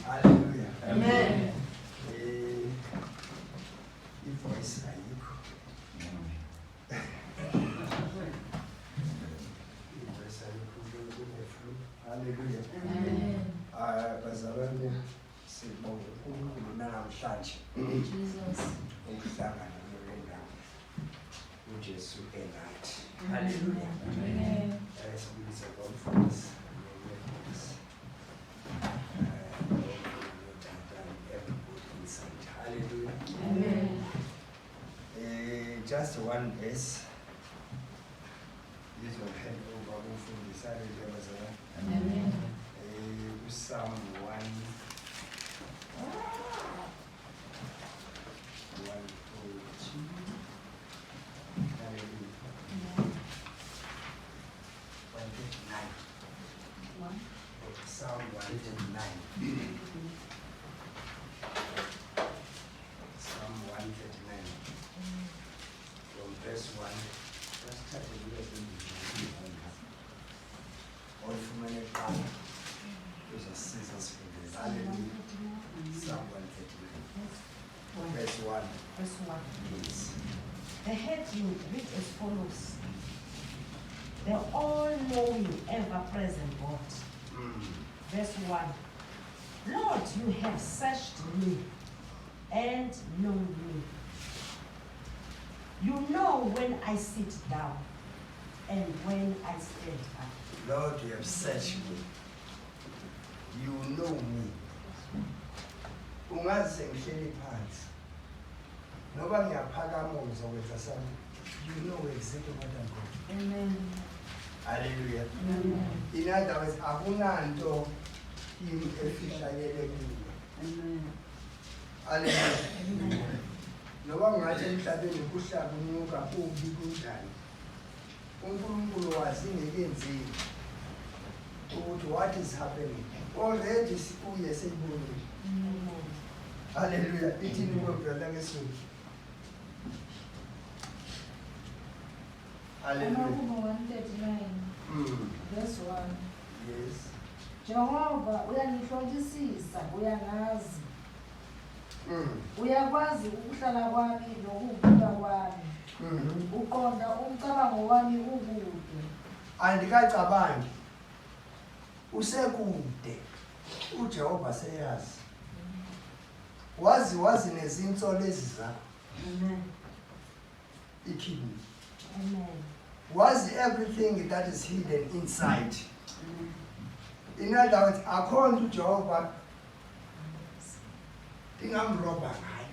Hallelujah. Amen. Ivoice ayikho. Ivoice ayikho kune-flu. Hallelujah. Amen. Ah, bazalwane sibonga uNkulunkulu namhlanje. Jesus. Ukuhlangana kule ndawo. uJesu enathi. Hallelujah. Amen. Sibulise ngomfundisi. Hallelujah. Amen. Just one verse. Ngizohand over kumfundisi. Hallelujah bazalwane. Amen. Psalm 1 Psalm 139. Psalm 139. From verse 1. Sasithathe kube sendlini. Oyifumene kuqala. Uzosiza sifundise. Hallelujah. Psalm 139. Verse 1. Verse 1. Yes. The heading read as follows. The all-knowing, ever-present God. Verse 1. Lord, you have searched me and known me. You know when I sit down and when I stand up. Lord, you have searched me. You know me. Ungaze ngihleli phansi. Noba ngiyaphakama ngizokwenza something. You know exactly what I'm going to do. Amen. Hallelujah. Amen. In other words, akunanto kimi efihlakele kuwe. Amen. Hallelujah. Noba ngathi emhlabeni kuhlaba unyuka kubi kunjani. uNkulunkulu wazi ngekenzile ukuthi what is happening. Already sikuye seyibonile. Hallelujah. Ithini kuwe brother ngesizulu? Hallelujah. Amahubo 139 verse 1. Yes. Jehova uyangihlolisisa, uyangazi. Uyakwazi ukuhlala kwami nokuvuka kwami. Uqonda umcabango wami ukude. Andikacabangi. Usekude. uJehova seyazi. Wazi wazi nezinso lezi zakho. Amen. Ikidney. Amen. Wazi everything that is hidden inside. In other words, akho nto uJehova ndingamrobha ngayo.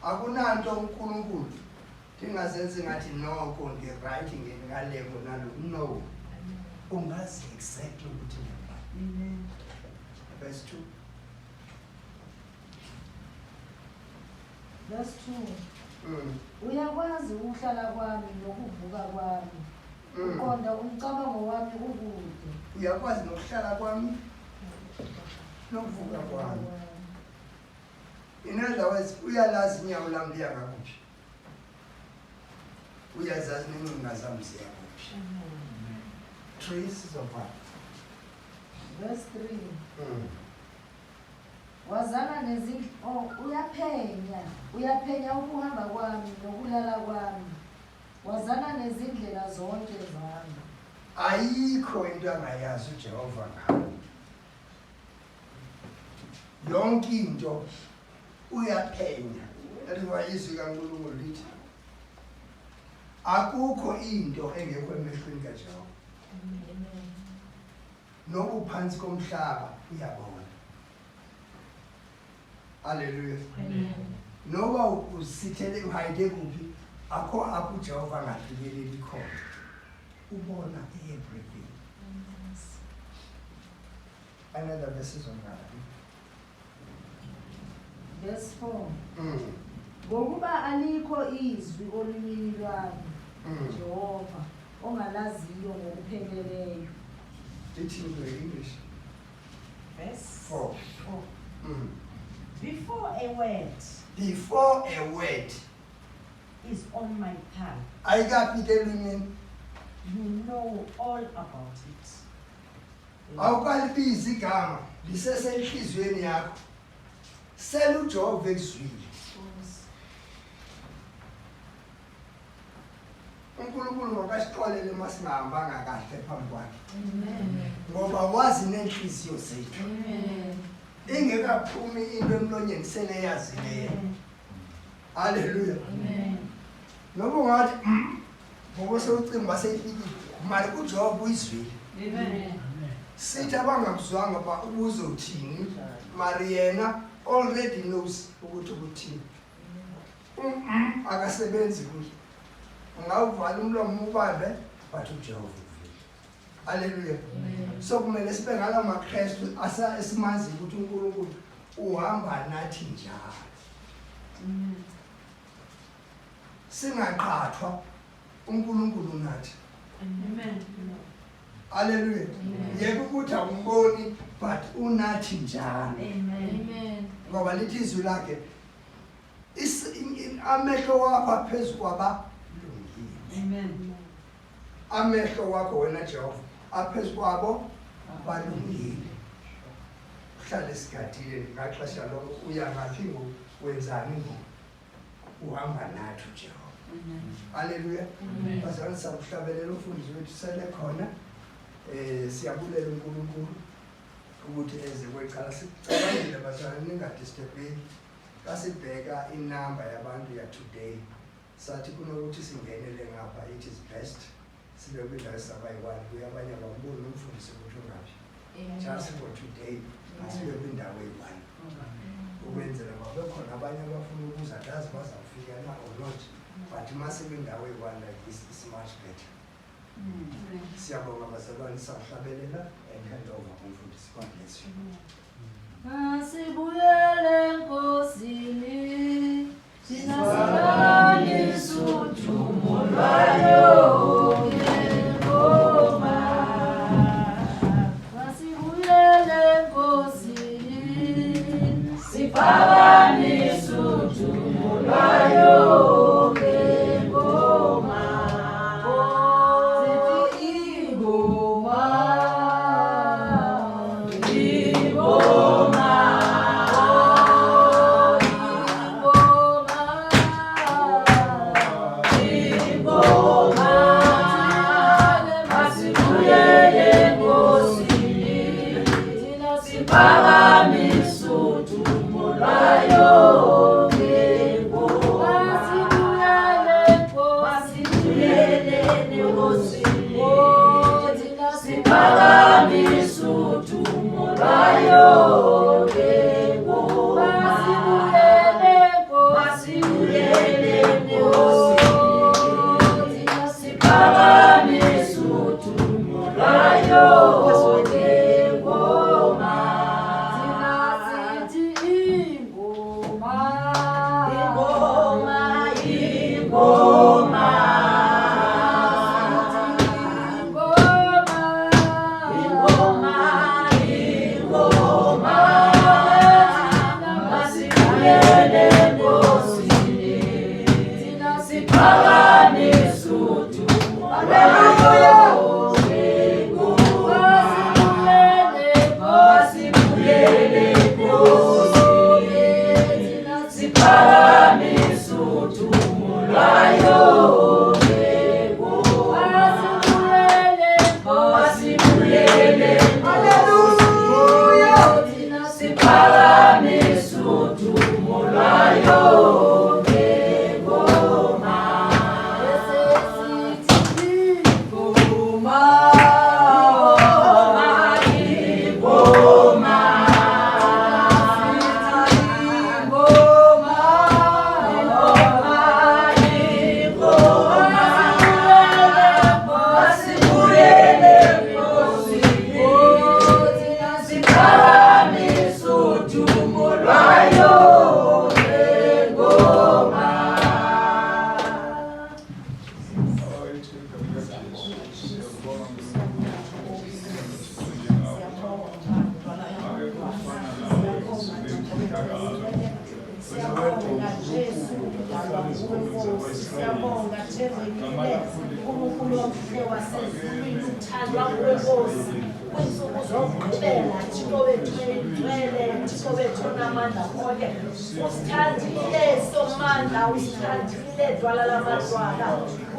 Akunanto uNkulunkulu ndingazenzi ngathi noko ndi-right ngaleko nalo. No. Ungazi exactly ukuthi ngubani. Amen. Verse 2. Verse 2. Uyakwazi ukuhlala kwami nokuvuka kwami. Uqonda umcabango wami ukude. Uyakwazi nokuhlala kwami nokuvuka kwami. In other words, uyalazi inyawo lami liya ngakuphi. Uyazazi nengcinga zami ziya kuphi. Traces of what? Verse 3. Wazana nezindlu oh uyaphenya, uyaphenya ukuhamba kwami nokulala kwami. Wazana nezindlela zonke zami. Ayikho into angayazi uJehova ngami. Yonke into uyaphenya. That is why izwi kaNkulunkulu lithi akukho into engekho emehlweni kaJehova. Nokuphansi komhlaba uyabona. Hallelujah. Amen. Noba usithele uhayide kuphi Akho apho uJehova angafinyeleli khona. Ubona everything. Another verses on that. Verse 4. Ngokuba alikho izwi olimini lwami, Jehova, ongalaziyo ngokupheleleyo. Ithini kule English? Verse 4. 4. Before a word Before a word is on my tongue, ayikafiki elwimini, you know all about it. Awukalibizi igama, lisesenhliziyweni yakho, sele uJehova ekuzwile. UNkulunkulu makasixolele uma singahambanga kahle phambi kwakhe, ngoba wazi nenhliziyo zethu. Ingekaphumi into emlonyeni, seleyazi yena. Haleluya. Noma ungathi ngoba sewucinga baseyifikile mali, kuJehova uyizwile. Sithi abangakuzwanga ba ubuzothini, mari yena already knows ukuthi ukuthini. Akasebenzi kuye. Ungawuvala umlomo ubambe, but uJehova uvile. Haleluya. So kumele sibe ngala maKristu asa esimaziyo ukuthi uNkulunkulu uhamba nathi njalo, singaqhathwa. uNkulunkulu nathi. Haleluya. Yeke ukuthi awumboni, but unathi njalo, ngoba lithi izwi lakhe, amehlo wakho aphezu kwabalungile. Amehlo wakho wena Jehova aphezu kwabo balungile. Uhlale sigadile ngaxesha lonke. Uya ngaphi ngoku? Wenzani ngoku? Uhamba nathi uJehova. Haleluya. Bazalwane, sakuhlabelela umfundisi wethu sele khona. Siyabulela uNkulunkulu ukuthi eze kwecala. Sicabangile bazalwane, ningadisturbeki. Kasibheka inamba yabantu ya today, sathi kunokuthi singenele ngapha, it is best sibe kwindawo esabayi-one kuye. Abanye abamboni umfundisi ukuthi ungaphi. Just for today asibe kwindawo eyi-one, ukwenzela babe khona abanye abafuna ukuza. Andazi bazawufika na or not, but uma sikwindawo eyi-one like this is much better. Siyabonga bazalwane. Sawuhlabelela and hand over kumfundisi. God bless you. Masibuyele eNkosini, thina siphakamisa udumo lwayo ngengoma. Masibuyele eNkosini, siphakamisa udumo lwayo ngengoma. Sithi ingoma, ingoma, ingoma, ingoma. Masibuyele eNkosini, thina siphakamisa udumo lwayo ngengoma. Masibuyele masibuyele eNkosini, thina siphakamisa udumo lwayo ngengoma. Masibuyele masibuyele eNkosini, thina siphakamisa udumo lwayo ngengoma. Thina sithi ingoma, ingoma, ingoma, ingoma, ingoma, ingoma. Masibuyele eNkosini, thina siphakamisa udumo lwayo ngengoma. Masibuyele eNkosini, thina siphakamisa udumo lwayo ngengoma. Masibuyele masibuyele Haleluya. thina siphakamisa udumo lwayo ngengoma. Bese sithi Siyabonga Thembekile, uNkulunkulu omhle wasezulwini, uthandwa nguwe Nkosi. Kwiinsuku zokugqibela, Thixo wethu oyingcwele, Thixo wethu onamandla onke. Usithandile Somandla, usithandile Dwala lamadwala,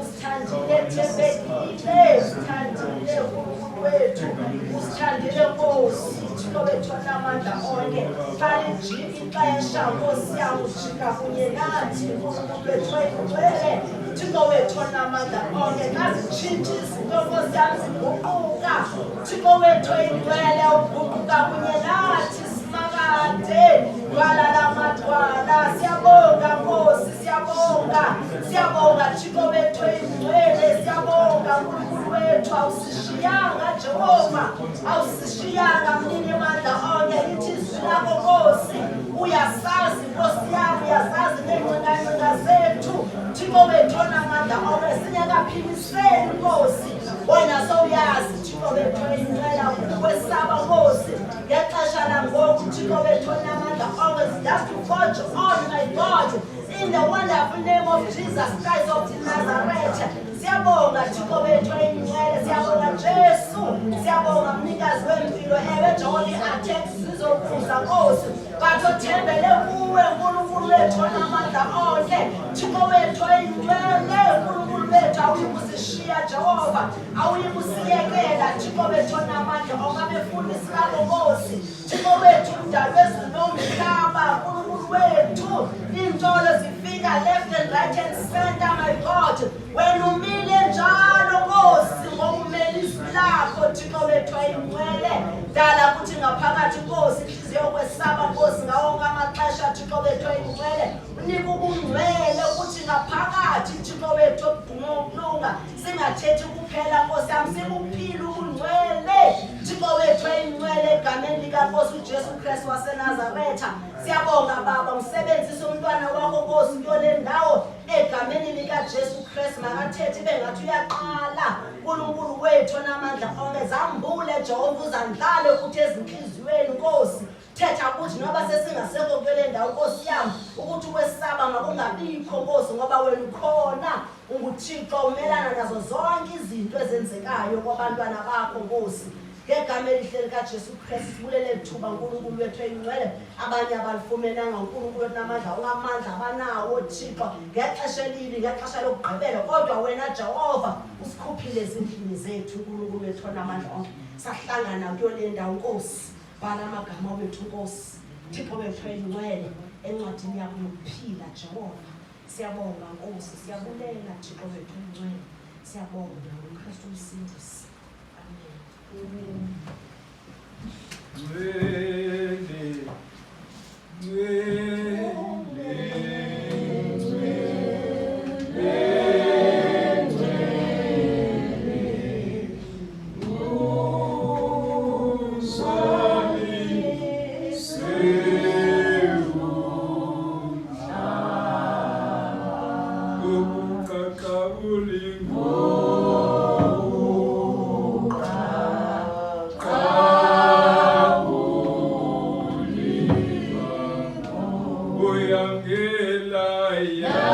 usithandile Thembekile, usithandile uNkulunkulu wethu, usithandile Nkosi, Thixo wethu onamandla onke. Xa lijika ixesha, Nkosi yam, ujika kunye nathi, uNkulunkulu wethu oyingcwele, Thixo wethu onamandla onke. Xa zitshintsha izinto, Nkosi yam, ziguquka, Thixo wethu oyingcwele, uguquka kunye nathi simakade. Dwala lamadwala, siyabonga Nkosi, siyabonga, siyabonga Thixo wethu oyingcwele, siyabonga Nkulunkulu wethu, awusishiyanga Jehova, awusishiyanga Mnini mandla onke. Lithi izwi lakho Nkosi, uyasazi Nkosi yam, uyazazi neengcingancinga zethu, Thixo wethu onamandla onke, singekaphimiseli Nkosi, wena sowuyazi Thixo wethu oyingcwele, ukwesaba Nkosi ngexesha langoku, Thixo wethu onamandla onke, just to forge on, my God, in the wonderful name of Jesus Christ of Nazareth. Siyabonga Thixo wethu oyingcwele, siyabonga Jesu, siyabonga mnikazi wempilo. Ewe Jehova, ii-attacks zizokuza Nkosi, but othembele kuwe Nkulunkulu wethu onamandla onke, Thixo wethu oyingcwele, Nkulunkulu wethu, awuyi kusishiya Jehova, awuyi kusiyekela Thixo wethu onamandla onke. Abefundisi bakho Nkosi, Thixo wethu, umdali wezulu nomhlaba, Nkulunkulu wethu, iintolo zifika left and right and center, my God, wena umile njalo Nkosi ngokumela izwi lakho, Thixo wethu ayingcwele. Dala kuthi ngaphakathi Nkosi inhliziyo yokwesaba Nkosi ngawo wonke amaxesha, Thixo wethu ayingcwele, unika ubungcwele ukuthi ngaphakathi, Thixo wethu, okulunga singathethi kuphela Nkosi yam, sikuphile ubungcwele, Thixo wethu ayingcwele, egameni likaNkosi uJesu Kristu waseNazaretha. Siyabonga Baba, usebenzise umntwana wakho Nkosi kuyo le ndawo, egameni likaJesu Kristu. Makathethe ibe ngathi uyaqala, Nkulunkulu wethu onamandla onke, zambule Jehova, uzandlale ukuthi ezinhliziyweni Nkosi, thetha ukuthi noba sesingasekho kule ndawo Nkosi yam, ukuthi ukwesaba makungabikho Nkosi, ngoba wena ukhona, unguThixo umelana nazo zonke izinto ezenzekayo kwabantwana bakho Nkosi. Ngegama elihle likaJesu Kristu sibulele thuba, Nkulunkulu wethu eyingcwele. Abanye abalifumenanga, uNkulunkulu wethu namandla ongamandla abanawo Thixo ngexesha elibi, ngexesha lokugqibela, kodwa wena Jehova usikhuphile ezindlini zethu, uNkulunkulu wethu onamandla onke, sahlangana kuyo le ndawo Nkosi. Bhala amagama wethu Nkosi, Thixo wethu eyingcwele, encwadini yakho yokuphila Jehova. Siyabonga Nkosi, siyabulela Thixo wethu oyingcwele, siyabonga ngoKristu uMsindisi. Amen. Ngcwele, ngcwele, ngcwele, ngcwele, uzalise umhlaba. Ubuqaqawuli Uyangela, yangela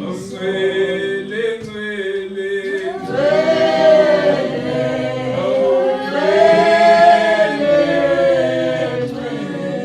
Ngcwele, ngcwele, ngcwele, ngcwele, ngcwele.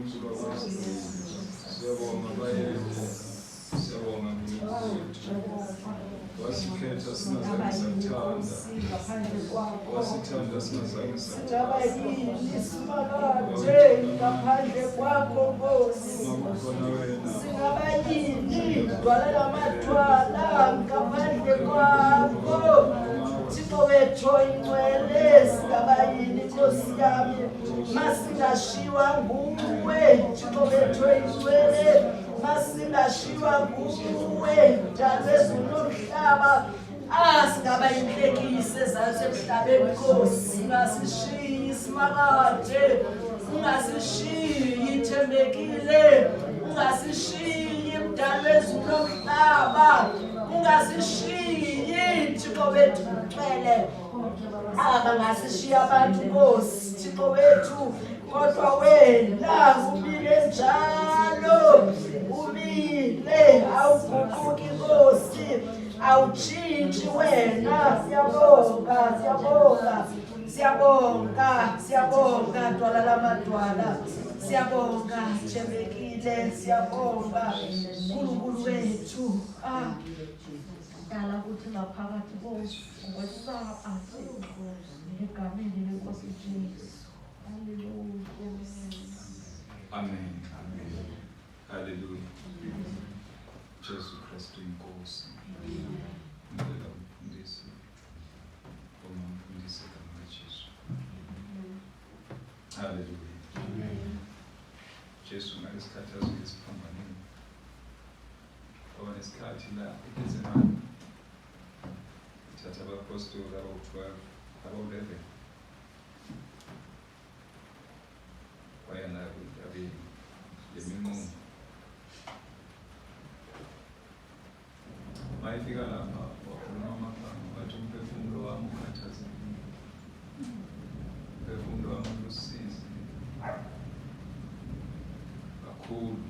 uNkulunkulu wakwaIsrayeli. Siyabonga Bayede. Siyabonga Nkulunkulu wethu. Wasikhetha singazange sakuthanda. Wasithanda singazange Singaba sakuthanda. yini simakade ngaphandle kwakho Nkosi? Uma kukhona wena. Singaba yini dwala lamadwala ngaphandle kwakho? Thixo wethu oyingcwele, singaba yini Nkosi yami masingashiywa nguwe? Thixo wethu oyingcwele, masingashiywa nguwe, Mdali wezulu nomhlaba. Ah, singaba yinhlekisa ezantsi emhlabeni Nkosi, ungasishiyi simakade, ungasishiyi thembekile, ungasishiyi Mdali wezulu nomhlaba, ungasishiyi Thixo wethu ngcwele. Ah, bangasishiya abantu Nkosi Thixo wethu, kodwa wena umile njalo, umile, awuguquki Nkosi, awutshintshi wena. Siyabonga, siyabonga, siyabonga, siyabonga Dwala lamadwala, siyabonga Thembekile, siyabonga Nkulunkulu wethu. Ah, dala ukuthi ngaphakathi ngokwesaba egameni lenkosi Jesu. Haleluya. Amen. Amen. Hallelujah. Jesu Kristu inkosi. Ngicela umfundisi uma umfundisi egama likaJesu. Hallelujah. Jesu ngalesikhathi azuke esiphambanweni. Kwaba nesikhathi la eGetsemane. Thatha abapostoli abawu-12, abawu-11. Waya nabo entabeni yeminqumo. Mayefika lapha wakhuluma amagama wathi umphefumulo wami ukhathazekile. Umphefumulo wami ulusizi kakhulu.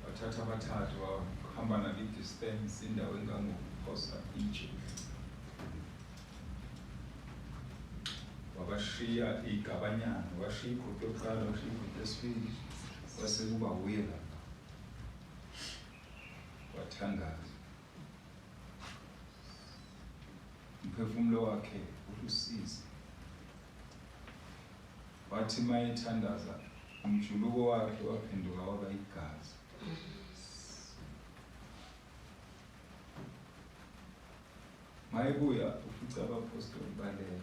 Wathatha abathathu wahamba nabo i-distance indawo engangokuphosa itshe. Wabashiya igabanyana, washiya igrupu yokuqala, washiya igrupu yesibili, kwase kuba wuye lapha. Wathandaza. Umphefumulo wakhe ulusizi. Wathi mayethandaza umjuluko wakhe waphenduka waba igazi. Mayebuya ufica abapostoli balele.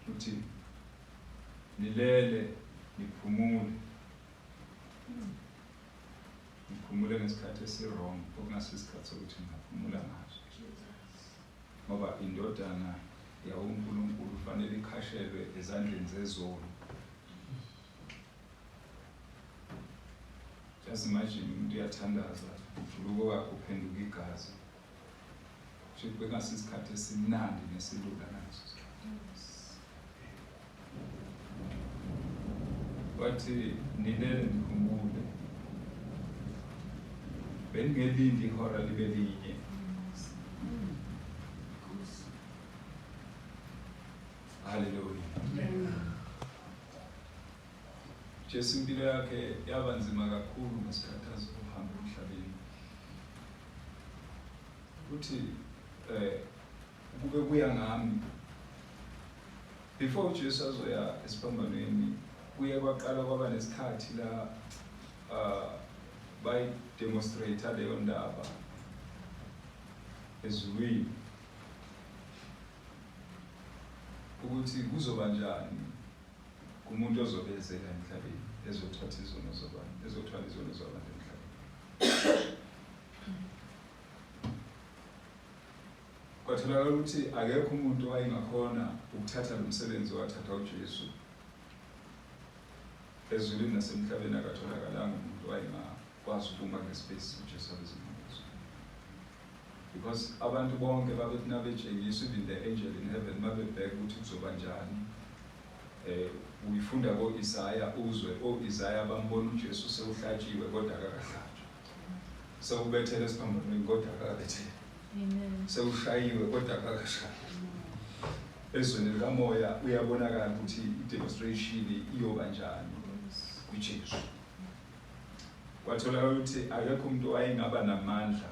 Uthi nilele niphumule. Niphumule ngesikhathi esi-wrong, okungasisikhathi sokuthi ningaphumula ngaso. Ngoba indodana yawoNkulunkulu fanele ikhashelwe ezandleni zezoni. Just imagine umuntu uyathandaza, umjuluko wakhe uphenduka igazi. Kusho ukuthi bekungasisikhathi esimnandi nesilula ngaleso sikhathi. Wathi nilele niphumule. Beningelindi ihora libe linye. Hallelujah. Jesu impilo yakhe yaba nzima kakhulu ngesikhathi azohamba emhlabeni. Uthi ukube kuya ngami before uJesu azoya esiphambanweni kuye kwaqala kwaba nesikhathi la bayi-demonstrate leyo ndaba ezulwini ukuthi kuzoba njani kumuntu ozobe ezela emhlabeni ezothatha izono zabantu, ezothwala izono zabantu emhlabeni. Kwatholakala ukuthi akekho umuntu owayengakhona ukuthatha lo msebenzi owathathwa uJesu ezulwini nasemhlabeni. Akatholakalanga umuntu owayengakwazi ukuma kule space uJesu abezima kuso, because abantu bonke babethi nabetshengiswa, even the angel in heaven, babebheka ukuthi kuzoba njani. Uyifunda ko-Isaya, uzwe o-Isaya bambona uJesu sewuhlatshiwe kodwa akakahlatshwa, sewubethele esiphambanweni kodwa akakabethele, sewushayiwe kodwa akakashayi. Ezweni likamoya uyabonakala ukuthi i-demonstration iyoba njani kuJesu. Kwatholakala ukuthi akekho umuntu owayengaba namandla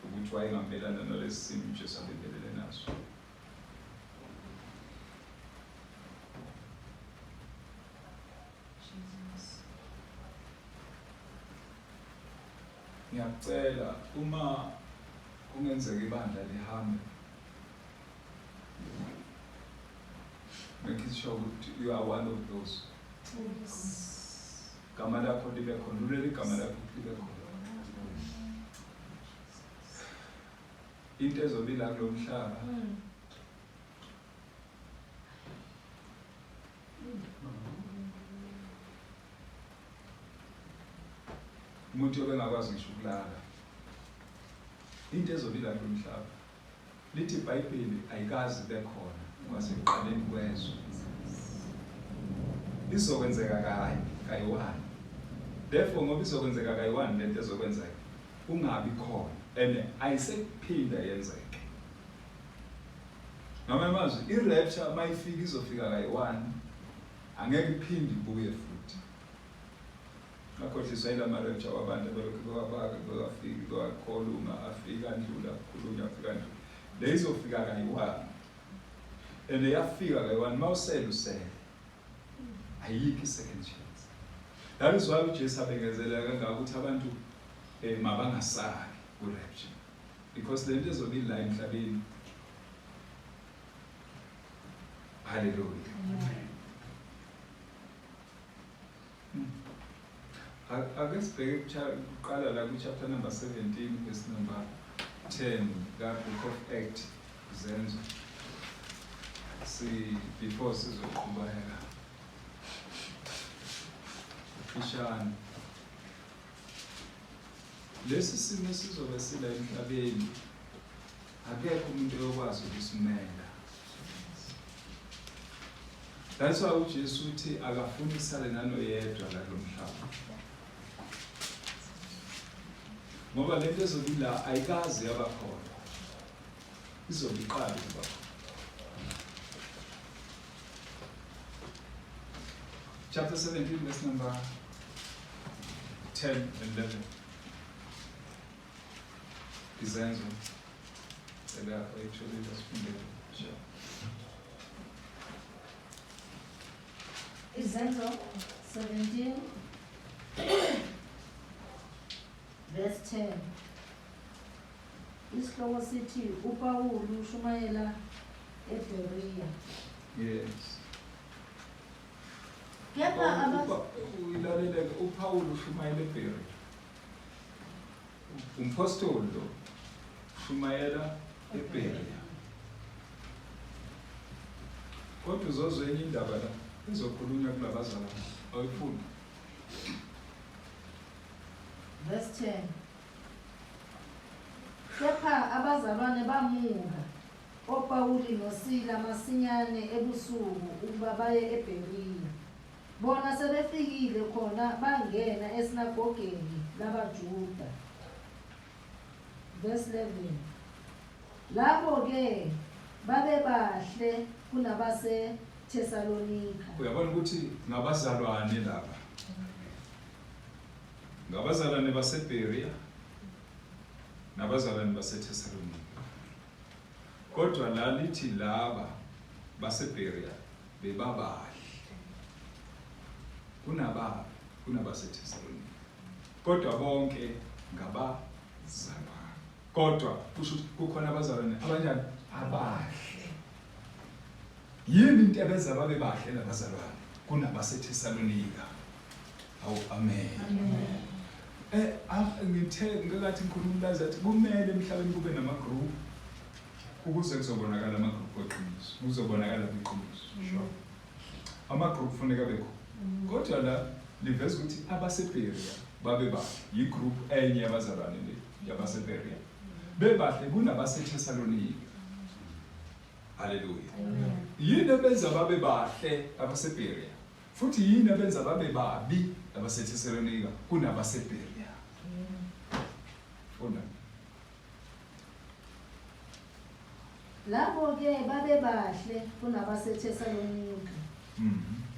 ukuthi wayengamelana nalesi simo uJesu abebelele naso. Ngiyakucela uma kungenzeka ibandla lihambe make sure ukuthi you are one of those gama lakho libe khona ulele igama lakho libe khona into ezobila kulo mhlaba Umuntu obengakwazi ngisho ukulala. Into ezobila kulo mhlaba. Lithi iBhayibheli ayikazi ibe khona kwasekuqaleni kwezwe. Izokwenzeka kanye, kayi-one. Therefore ngoba izokwenzeka kayi-one lento ezokwenzeka, ungabi khona and ayisekuphinda yenzeke. Ngamanye amazwi, i-rapture uma ifika izofika kayi-one, angeke iphinde ibuye futhi. Ngakhohliswa yila ma-rapture wabantu abalokhu bewabaka, bewafika, bewakholuma, afika andlula, khulunywa, afika andlula. Le izofika kayi-one. And yafika kayi-one, uma usele usele. Ayikho i-second chance. That is why uJesu abekezela kangaka ukuthi abantu eh, mabangasabi ku-rapture. Because le nto ezobe ila emhlabeni. Hallelujah. Ake sibheke kuqala la ku-chapter number 17 verse number 10 ka-Book of Act Zenzo. Si before sizoqhubeka. Fishane. Lesi simo sizobe sila emhlabeni akekho umuntu oyokwazi ukusimela. That's why uJesu uthi akafuni kusale nanoyedwa la kulo mhlaba. Ngoba lento ezobe ila ayikaze yaba khona. Izobe iqala ukuba khona. Chapter 17 verse number 10 and 11. Izenzo. Cela oyitholile sifundele. Sure. Izenzo 17 verse 10. Isihloko sithi uPawulu ushumayela eBerea. Yes. Kepha aba Uyilalele uPawulu ushumayela eBerea. Umpostoli lo ushumayela eBerea. Kodwa uzozwa enye indaba la ezokhulunywa kulabazalwane. Awuyifuni. Verse 10. Kepha abazalwane bamuka oPawuli noSila masinyane ebusuku ukuba baye eBheriya. Bona sebefikile khona bangena esinagogeni labaJuda. Verse 11. Labo-ke babebahle kunabaseThesalonika. Uyabona ukuthi ngabazalwane laba. Ngabazalwane baseBerea nabazalwane baseThesalonika. Kodwa la lithi laba baseBerea bebabahle kunababi kunabaseThesalonika. Kodwa bonke ngabazalwane. Kodwa kusho ukuthi kukhona abazalwane abanjani? Abahle. Yini into ebenza babe bahle labazalwane kunabaseThesalonika? Awu amen. Amen. Eh ah, ngithe ngikathi ngikhuluma umlazi athi kumele emhlabeni kube nama group ukuze kuzobonakala ama group weqiniso, kuzobonakala iqiniso. Sure. Ama group kufuneka bekho. Kodwa la liveza ukuthi abaseBerea babe bahle. Yi group enye yabazalwane le yabaseBerea. Bebahle kunabaseThesalonika. Haleluya. Yini ebenza babe bahle abaseBerea? Futhi yini ebenza babe babi abaseThesalonika kunabaseBerea? Funda. Labo-ke babebahle kunabaseThesalonika.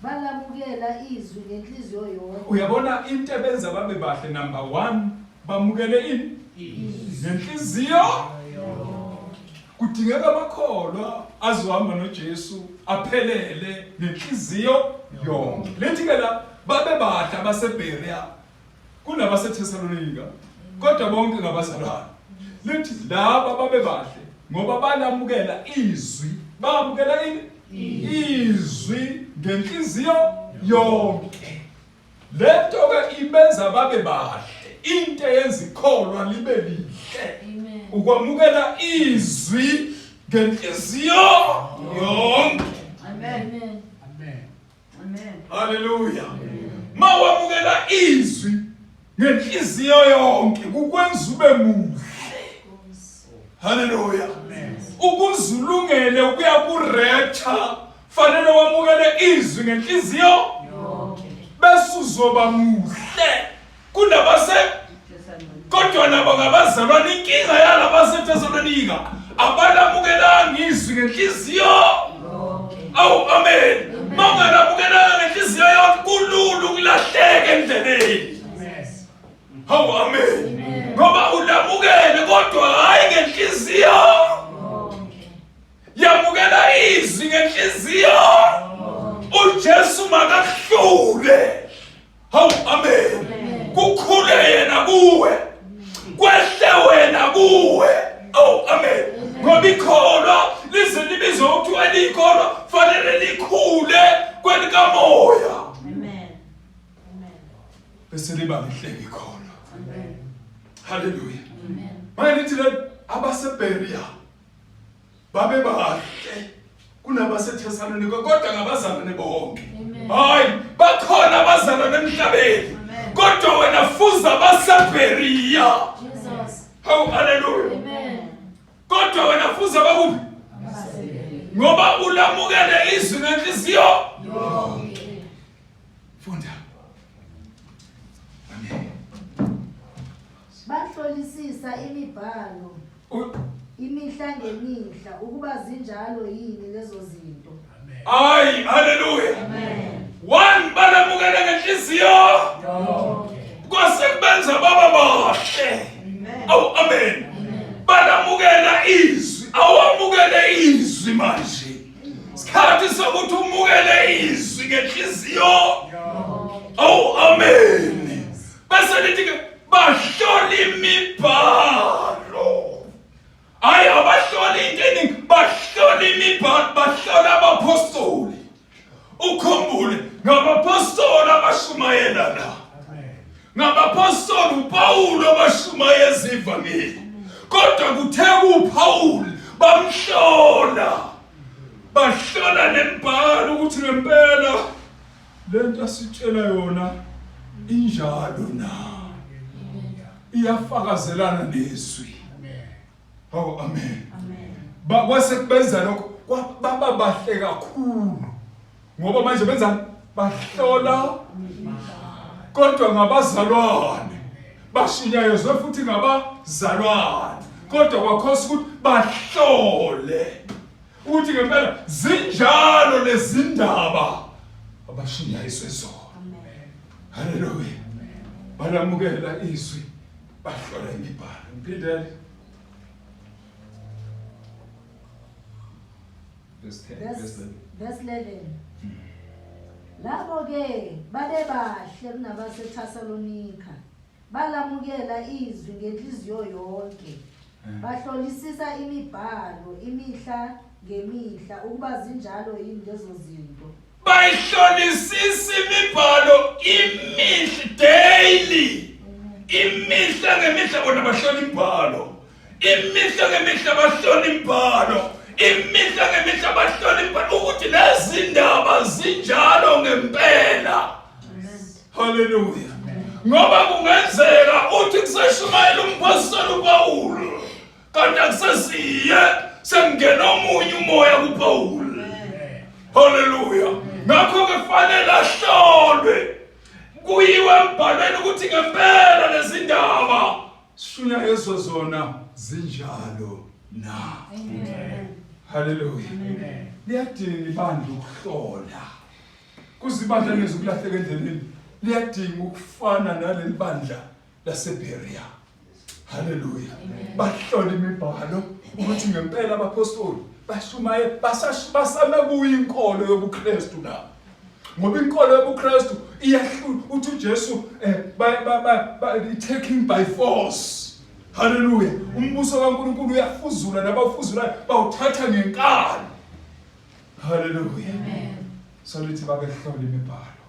Balamukela izwi ngenhliziyo yonke. Uyabona into ebenza babe bahle number 1 bamukele ini? Ngenhliziyo kudingeka amakholwa azohamba noJesu aphelele ngenhliziyo yonke. Lethi ke la babe bahle abaseBerea kunabaseThesalonika kodwa bonke ngabazalwane. Lithi laba babe bahle ngoba balamukela izwi, bamukela ini? Izwi ngenhliziyo yonke. Lento ke ibenza babe bahle. Into eyenza ikholwa libe lihle ukwamukela izwi ngenhliziyo yonke. Amen. Amen. Amen. Haleluya. Mawamukela izwi ngenhliziyo yonke kukwenza ube muhle. Haleluya. Ukuze ulungele ukuya ku rapture fanele wamukele izwi ngenhliziyo yonke. Bese uzoba muhle kunabase kodwa nabo ngabazalwane inkinga yalabaseThesalonika abalamukelanga izwi ngenhliziyo awu amen mawungalamukelanga ngenhliziyo yonke kulula ukulahleka endleleni hawu amen ngoba ulamukele kodwa hhayi ngenhliziyo Yamukela izwi ngenhliziyo. UJesu makakuhlule. Hawu amen. Kukhule yena kuwe. Kwehle wena kuwe. Oh amen. Ngoba ikholwa lize libizwe kuthiwa likholwa fanele likhule kwelikamoya. Amen. Amen. Bese liba lihle ikholwa. Amen. Hallelujah. Amen. Manje lithi le abaseBerea babebahle kunabaseThesalonika kodwa ngabazalwane bonke. Hayi, bakhona abazalwane emhlabeni. Kodwa wena fuza baseBerea. Jesus. Hawu haleluya. Amen. Kodwa wena fuza bakuphi? Ngoba ulamukele izwi ngenhliziyo yonke. Funda. Amen. Bahlolisisa imibhalo imihla ngemihla ukuba zinjalo yini lezo zinto. Hayi, haleluya. Amen. One balamukele ngenhliziyo. Yonke. Kwase kubenza baba bahle. Awu amen. Balamukela izwi. Awamukele izwi manje. Sikhathi sokuthi umukele izwi ngenhliziyo. Awu amen. Bese lithi ke bahlola imibhalo. Hayi abahloli into eningi, bahlola imibhalo, bahlola abapostoli. Ukhumbule ngabapostoli abashumayela la. Ngabapostoli uPawulu abashumayeza ivangeli. Kodwa kuthe kuPawulu bamhlola. Bahlola nembhalo ukuthi ngempela lento asitshela yona injalo na iyafakazelana nezwi hawu amen kwase kubenza lokho baba bahle kakhulu ngoba manje benzani bahlola kodwa ngabazalwane bashunyayezwe futhi ngabazalwane kodwa kwakhosa ukuthi bahlole ukuthi ngempela zinjalo lezindaba abashunyayiswe zona haleluya balamukela izwi bahlola imibhalo ngiphindele verse 10 verse 11 Verse 11. Labo-ke babebahle kunabaseThesalonika. Balamukela izwi ngenhliziyo yonke, bahlolisisa imibhalo imihla ngemihla ukuba zinjalo yini lezo zinto. Bayihlolisisa imibhalo imihla daily. Imihla ngemihla bona bahlola imibhalo. Imihla ngemihla bahlola imibhalo. Imihla ngemihla bahlola imibhalo ukuthi lezi ndaba zinjalo ngempela. Haleluya. Ngoba kungenzeka uthi kuseshumayela umphostoli uPawulu kanti akusesiye sengena omunye umoya kuPawulu. Haleluya. Ngakho ke fanele ahlolwe kuyiwe embhalweni ukuthi ngempela lezindaba sishunyayezwa zona zinjalo na. Amen. Haleluya. Liyadinga ibandla ukuhlola. Kuze ibandla lingezukulahleka endleleni, liyadinga ukufana naleli bandla laseBerea. Haleluya. Bahlola imibhalo ukuthi ngempela abaphostoli bashumaye basame kuyo inkolo yobuKristu na. Ngoba inkolo yobuKristu iyahlula uthi uJesu eh by by by taking by force. Haleluya. Umbuso kaNkulunkulu uyafuzula nabafuzulayo bawuthatha ngenkani. Haleluya. Amen. So lithi babehlola imibhalo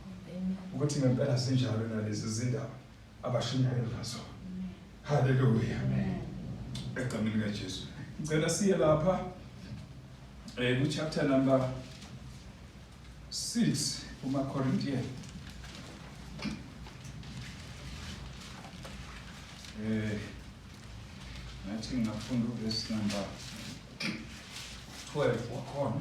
ukuthi ngempela zinjalo nalezi zindaba abashumayela zona. Haleluya. Egameni likaJesu. Ngicela siye lapha eh ku chapter number 6 kuma Corinthians. Eh ngathi ngingafunda uverse number 12 wakhona.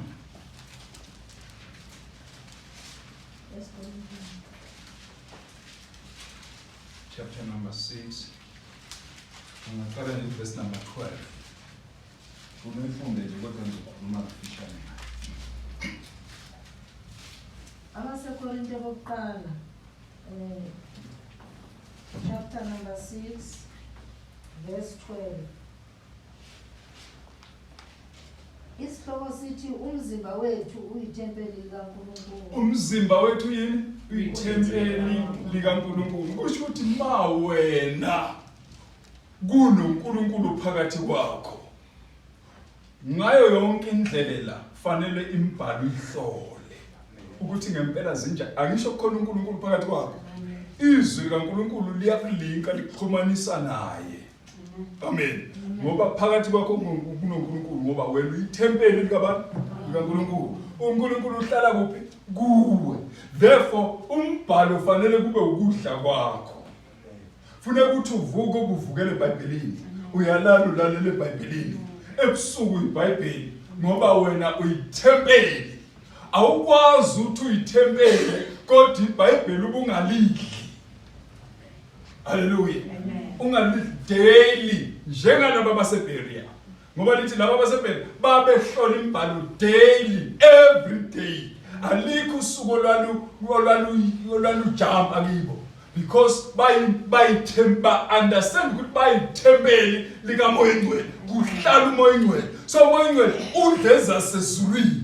Chapter number 6. Ngingaqala nje verse number 12. Funa uyifunde nje kodwa ngizokhuluma kafishane ngayo. AbaseKorinte bokuqala eh chapter number 6 verse 12. Isihloko sithi umzimba wethu uyithempeli likaNkulunkulu. Umzimba wethu yini? Uyithempeli likaNkulunkulu. Kusho ukuthi ma wena kunoNkulunkulu phakathi kwakho ngayo yonke indlela fanele imibhalo ihlole ukuthi ngempela zinja angisho kukhona uNkulunkulu phakathi kwakho izwi likaNkulunkulu liyakulinka likuxhumanisa naye amen ngoba phakathi kwakho kunoNkulunkulu ngoba wena uyithempeli likabani likaNkulunkulu uNkulunkulu uhlala kuphi kuwe therefore umbhalo ufanele kube ukudla kwakho Funeka ukuthi uvuke ubuvukele eBhayibhelini. Uyalala ulalele eBhayibhelini. Ebusuku iBhayibheli ngoba wena uyithempeli. Awukwazi ukuthi uyithempeli kodwa iBhayibheli ubungalidli. Haleluya. Ungalidli daily njengalaba baseBerea. Ngoba lithi laba baseBerea babehlola imibhalo daily every day. Alikho usuku olwalu olwalu olwalujampa kibo. because bayithemba understand ukuthi bayithempeli likaMoya Ingcwele kuhlala uMoya Ingcwele so uMoya Ingcwele udla ezasezulwini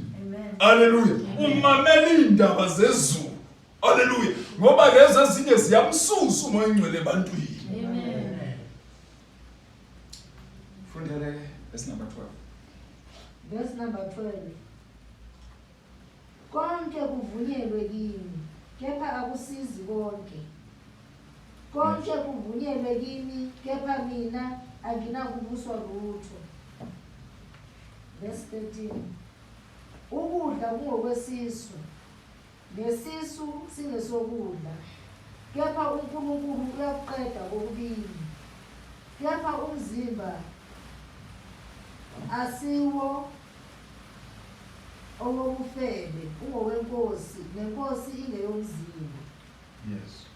haleluya umamela indaba zezulu haleluya ngoba lezi ezinye ziyamsusa uMoya Ingcwele ebantwini amen fundele verse number 12 verse number 12 Konke kuvunyelwe kimi, kepha akusizi konke. Konke kuvunyelwe kimi, kepha mina anginakubuswa lutho. Verse 13. Ukudla kungokwesisu, nesisu singesokudla, kepha uNkulunkulu uyakuqeda kokubili. Kepha umzimba asiwo Owobufebe ungoweNkosi, neNkosi ingeyomzimba. Yes.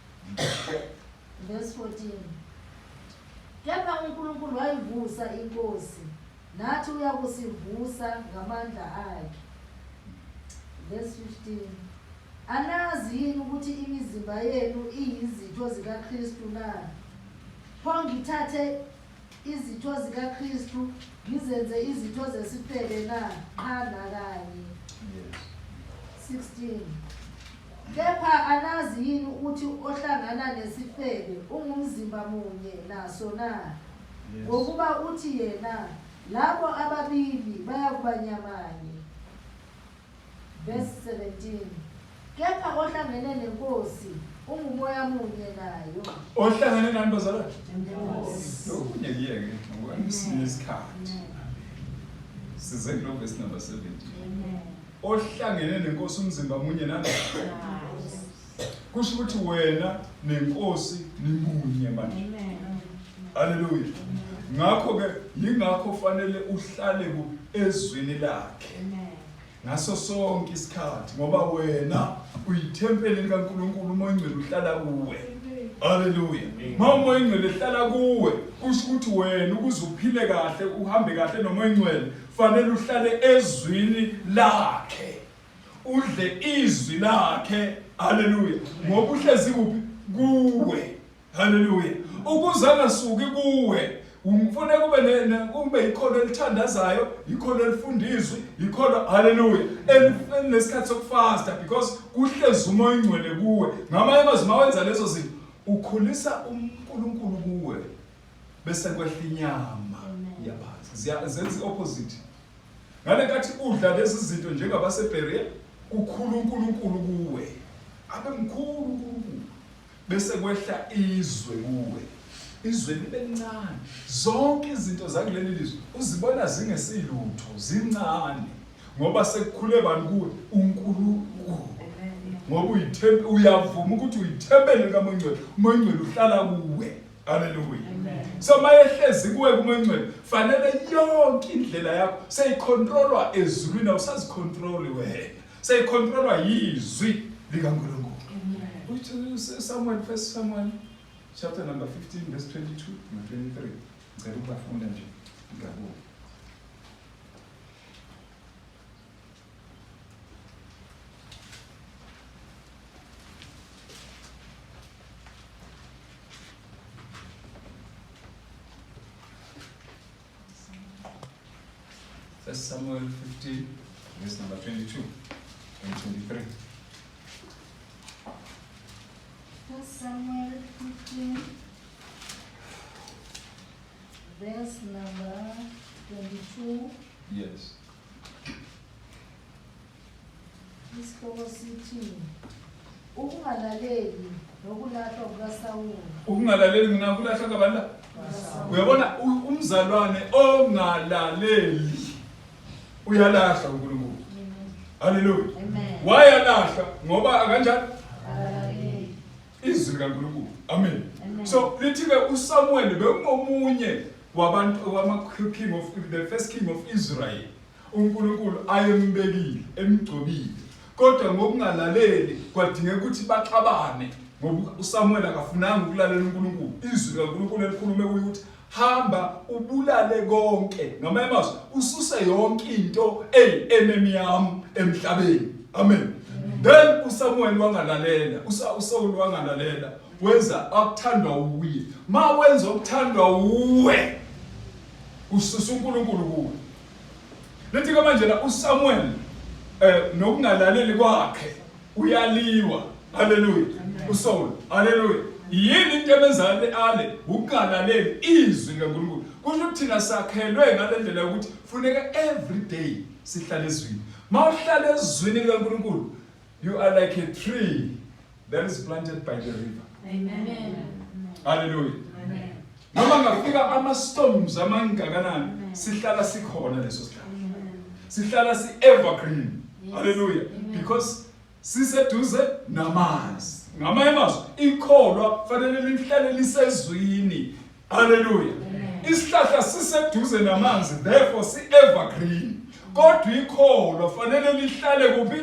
Verse 14. Kepha uNkulunkulu wayivusa iNkosi, nathi uyakusivusa ngamandla akhe. Verse 15. Anazi yini ukuthi imizimba yenu iyizitho zikaKristu na? Pho ngithathe Izitho zikaKristu ngizenze izitho zesifebe na? Qha nakanye. 16 Kepha anazi yini ukuthi ohlangana nesifebe ungumzimba munye naso na? Ngokuba uthi yena, labo ababili bayakuba nyamanye. Verse 17. Kepha ohlangene neNkosi ungumoya munye nayo. Ohlangene nani bazalwane? Nenkosi. Lokunye kuyeke ngoba ngisinye isikhathi. Size kulo verse number 17. Ohlangene nenkosi umzimba munye nani? Kusho ukuthi wena nenkosi nimunye manje. Haleluya. Ngakho ke yingakho fanele uhlale ku ezwini lakhe. Ngaso sonke isikhathi ngoba wena uyithempeli likaNkulunkulu uMoya oNgcwele uhlala kuwe. Haleluya. Uma uMoya oNgcwele ehlala kuwe, kusho ukuthi wena ukuze uphile kahle, uhambe kahle noMoya oNgcwele, Fanele uhlale ezwini lakhe. Udle izwi lakhe. Haleluya. Ngoba uhlezi kuphi? Kuwe. Haleluya. Ukuze angasuki kuwe, ufune kube kube ikhono elithandazayo, ikhono elifunda izwi, ikhono haleluya, elinesikhathi sokufasta because kuhlezi umoya ingcwele kuwe. Ngamanye amazwi mawenza lezo zinto, ukhulisa uNkulunkulu kuwe bese kwehla inyama yaphansi. Zenza opposite. Ngale nkathi udla lezi zinto njengabaseBerea, kukhula uNkulunkulu kuwe. Abe mkhulu uNkulunkulu. Bese kwehla izwe kuwe. Izwe libe lincane. Zonke izinto zakuleli lizwe uzibona zingesilutho, zincane. Ngoba sekukhule bani kuwe? UNkulunkulu. Ngoba uyithembe uyavuma ukuthi uyithempeli likaMoya Ongcwele. UMoya Ongcwele uhlala kuwe. Haleluya. So mayehlezi kuwe kuMoya Ongcwele, fanele yonke indlela yakho seyicontrolwa ezulwini, awusazicontroli wena. Seyicontrolwa yizwi likaNkulunkulu. Uthi Samuel, first Samuel chapter number 15 verse 22 no 23. Ngicela ukubafunda nje ngakubo. First Samuel 15, verse number 22 and 23. First Samuel 15, verse number 22. Yes. Isihloko sithi ukungalaleli nokulahlwa kukaSawuli. Ukungalaleli mina kulahlwa kabani la? Uyabona umzalwane ongalaleli uyalahla uNkulunkulu. Haleluya. Wayalahla ngoba kanjani? Izwi likaNkulunkulu. Amen. So lithi ke uSamuel bekungomunye wabantu wama king of the first king of Israel. uNkulunkulu ayembekile emgcobile kodwa ngokungalaleli kwadingeka ukuthi baxabane ngoba uSamuel akafunanga ukulalela uNkulunkulu izwi likaNkulunkulu elikhulume kuye ukuthi hamba ubulale konke ngamanye amazwi ususe yonke into eyi-enemy yami emhlabeni amen then uSamuel wangalalela uSaul wangalalela wenza akuthandwa uye ma wenza okuthandwa uwe ususa uNkulunkulu kuwe Lithi ke manje la uSamuel eh nokungalaleli kwakhe uyaliwa. Haleluya. uSaul. Haleluya. Yini into emenza ale ukungalaleli izwi likaNkulunkulu. Kusho ukuthi thina sakhelwe ngalendlela yokuthi funeka every day sihlale ezwini. Mawuhlala ezwini likaNkulunkulu you are like a tree that is planted by the river. Amen. Hallelujah. Amen. Noma ngafika ama storms amangakanani sihlala sikhona leso sihlahla. Sihlala si evergreen. Hallelujah. Because siseduze namanzi. Ngamanye amazwi ikholwa fanele lihlale lisezwini. Hallelujah. Isihlahla siseduze namanzi therefore si evergreen. Kodwa ikholwa fanele lihlale kuphi?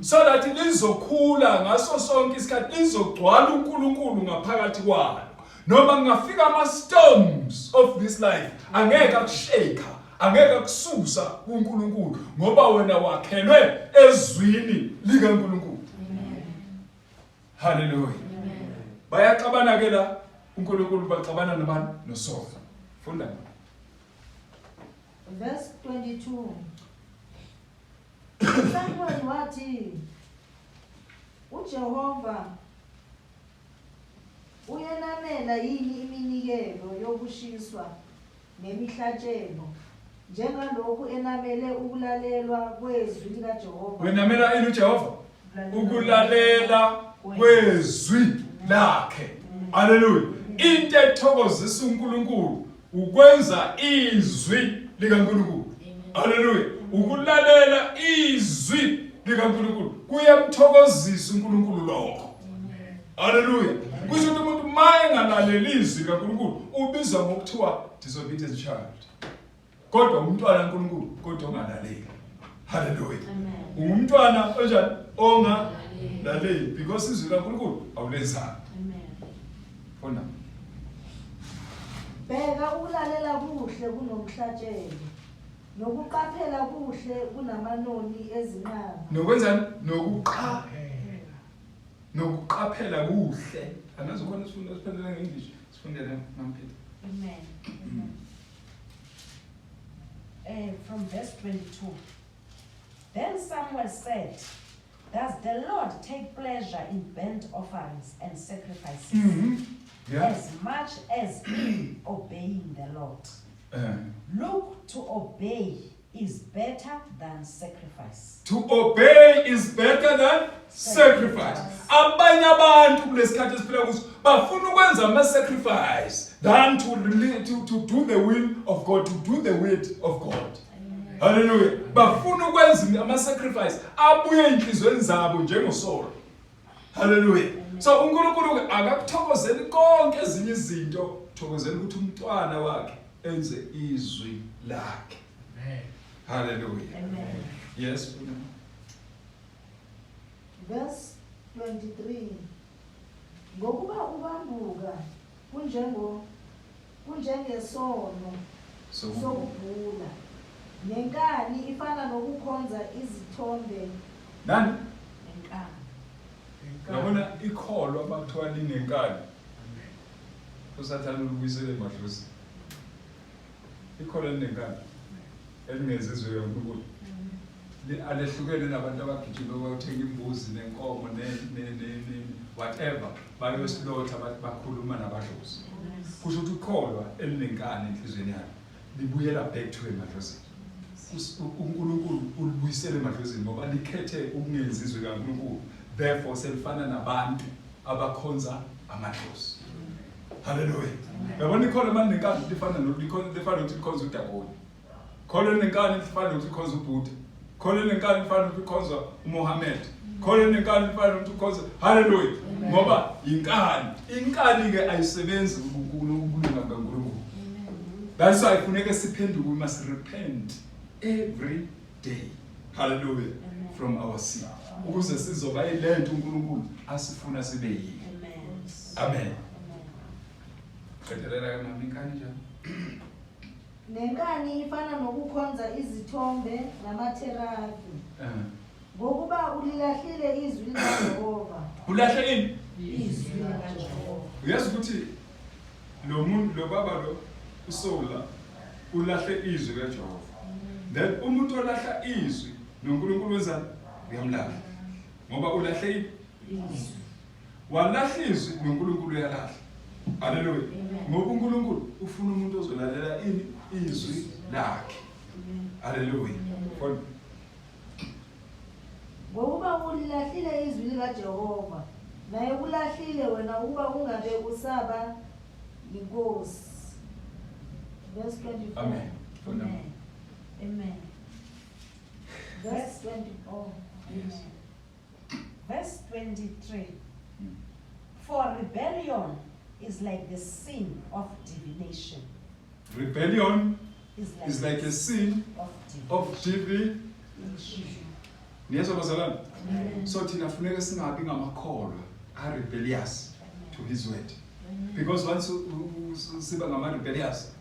So that lizokhula ngaso sonke isikhathi lizogcwala uNkulunkulu ngaphakathi kwalo. Noma kungafika ama storms of this life angeke akushake angeke akususa kuNkulunkulu ngoba wena wakhelwe ezwini likaNkulunkulu. Haleluya. Bayaxabana ke la uNkulunkulu baxabana nobani noSaul. Funda. Verse 22. Samuel wathi uJehova Uyenamela yini iminikelo yokushiswa nemihlatshelo, njengalokhu enamele ukulalelwa kwezwi likaJehova? Wenamela ini uJehova? Ukulalela kwezwi lakhe. Haleluya. Into ethokozisa uNkulunkulu ukwenza izwi likaNkulunkulu. Haleluya. Ukulalela izwi likaNkulunkulu kuyamthokozisa uNkulunkulu lokho. Haleluya. Kusho ukuthi umuntu uma engalaleli izwi likaNkulunkulu ubizwa ngokuthiwa disobedient child. Kodwa umntwana kaNkulunkulu kodwa ongalaleli. Haleluya. Ungumntwana onjani? Ongalaleli because izwi likaNkulunkulu awulenzanga. Amen. Funda. Bheka ukulalela kuhle kunomhlatshelo. Nokuqaphela kuhle kunamanoni ezinqaba. Nokwenzani? Nokuqaphela. Nokuqaphela kuhle. Angazi khona isifundo esiphendule nge-English. Sifundele Mamphethe. Amen. Amen. From verse 22. Then Samuel said, Does the Lord take pleasure in burnt offerings and sacrifices as much as in obeying the Lord? Look, to obey is better than sacrifice. To obey is better than sacrifice. Abanye abantu kulesikhathi esiphila kuso bafuna ukwenza ama sacrifice than to do the will of God, to do the word of God. Hallelujah. Bafuna ukwenza ama sacrifice abuye enhlizweni zabo njengoSaul. Hallelujah. So uNkulunkulu ke akakuthokozeli konke ezinye izinto, thokozela ukuthi umntwana wakhe enze izwi lakhe. Amen. Hallelujah. Amen. Yes. Verse 23. Ngokuba ubambuka kunjengesono sokubhula. Nenkani ifana nokukhonza izithombe. Nani? Nenkani. Yabona ikholwa bakuthiwa linenkani. USathane ulubuyisele emadlozini. Ikholwa linenkani. Elingezizwe kaNkulunkulu. Alehlukene nabantu abagijima bayothenga imbuzi nenkomo ne whatever bayosilotha bakhuluma nabadlozi. Kusho ukuthi ukholwa elinenkani enhlizweni yakhe libuyela back to emadlozini. uNkulunkulu ulibuyisele emadlozini ngoba likhethe ukungenzi izwi kaNkulunkulu. Therefore selifana nabantu abakhonza amadlozi. Hallelujah. Yabona ikholwa manje nenkani lifana nokulikhonza lifana nokuthi likhonza uDagoni. Kholwa nenkani lifana nokuthi likhonza uBuddha. Kholwa nenkani lifana nokuthi likhonza uMohammed. Kholwa nenkani lifana nokuthi likhonza Hallelujah. Ngoba inkani, inkani ke ayisebenzi ukulunga kaNkulunkulu. That's why kufuneka siphenduke, we must repent every day. Hallelujah. From our sin. Ukuze sizoba yilento uNkulunkulu asifuna sibe yiyo. Amen. Amen. Qedelela ke mama inkani njalo. Nenkani ifana nokukhonza izithombe namatherafi. Ngokuba ulilahlile izwi likaJehova. Ulahle ini? Izwi likaJehova. Uyazi ukuthi lo muntu lo baba lo uSawula ulahle izwi kaJehova. Then umuntu olahla izwi noNkulunkulu wenzani? Uyamlahla. Ngoba ulahle izwi. Walahla izwi noNkulunkulu uyalahla. Hallelujah. Ngoba uNkulunkulu ufuna umuntu ozolalela ini? Izwi lakhe. Hallelujah. Ngokuba ulilahlile izwi likaJehova, naye ulahlile wena ukuba ungabe usaba yinkosi. Verse 24. Amen. Amen. Amen. Verse 24. Yes. Verse 23. For rebellion is like the sin of divination. Rebellion is like a sin of divination. Niyezwa bazalwane? So thina funeka singabi ngamakholwa a rebellious to his word. Because once siba ngama rebellious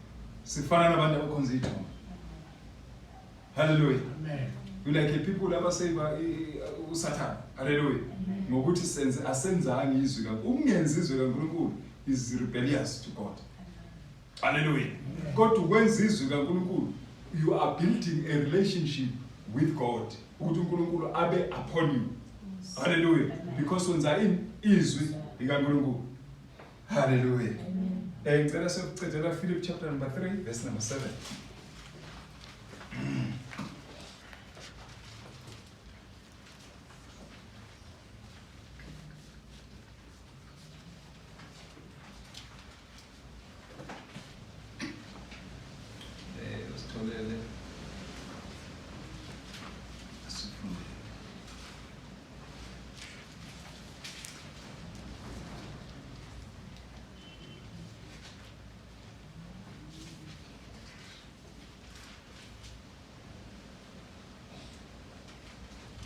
sifana nabantu abakhonza ithombe. Hallelujah. Amen. You like a people abaseva uSathane. Hallelujah. Ngokuthi senze asenzanga izwi kaNkulunkulu. Ukungenzi izwi kaNkulunkulu is rebellious to God. Hallelujah. Kodwa ukwenza izwi kaNkulunkulu, you are building a relationship with God. Ukuthi uNkulunkulu abe upon you. Hallelujah. Because wenza ini? Izwi likaNkulunkulu. Hallelujah. Ngicela sekucedela Philip chapter number 3 verse number 7. Usitholele sifunde.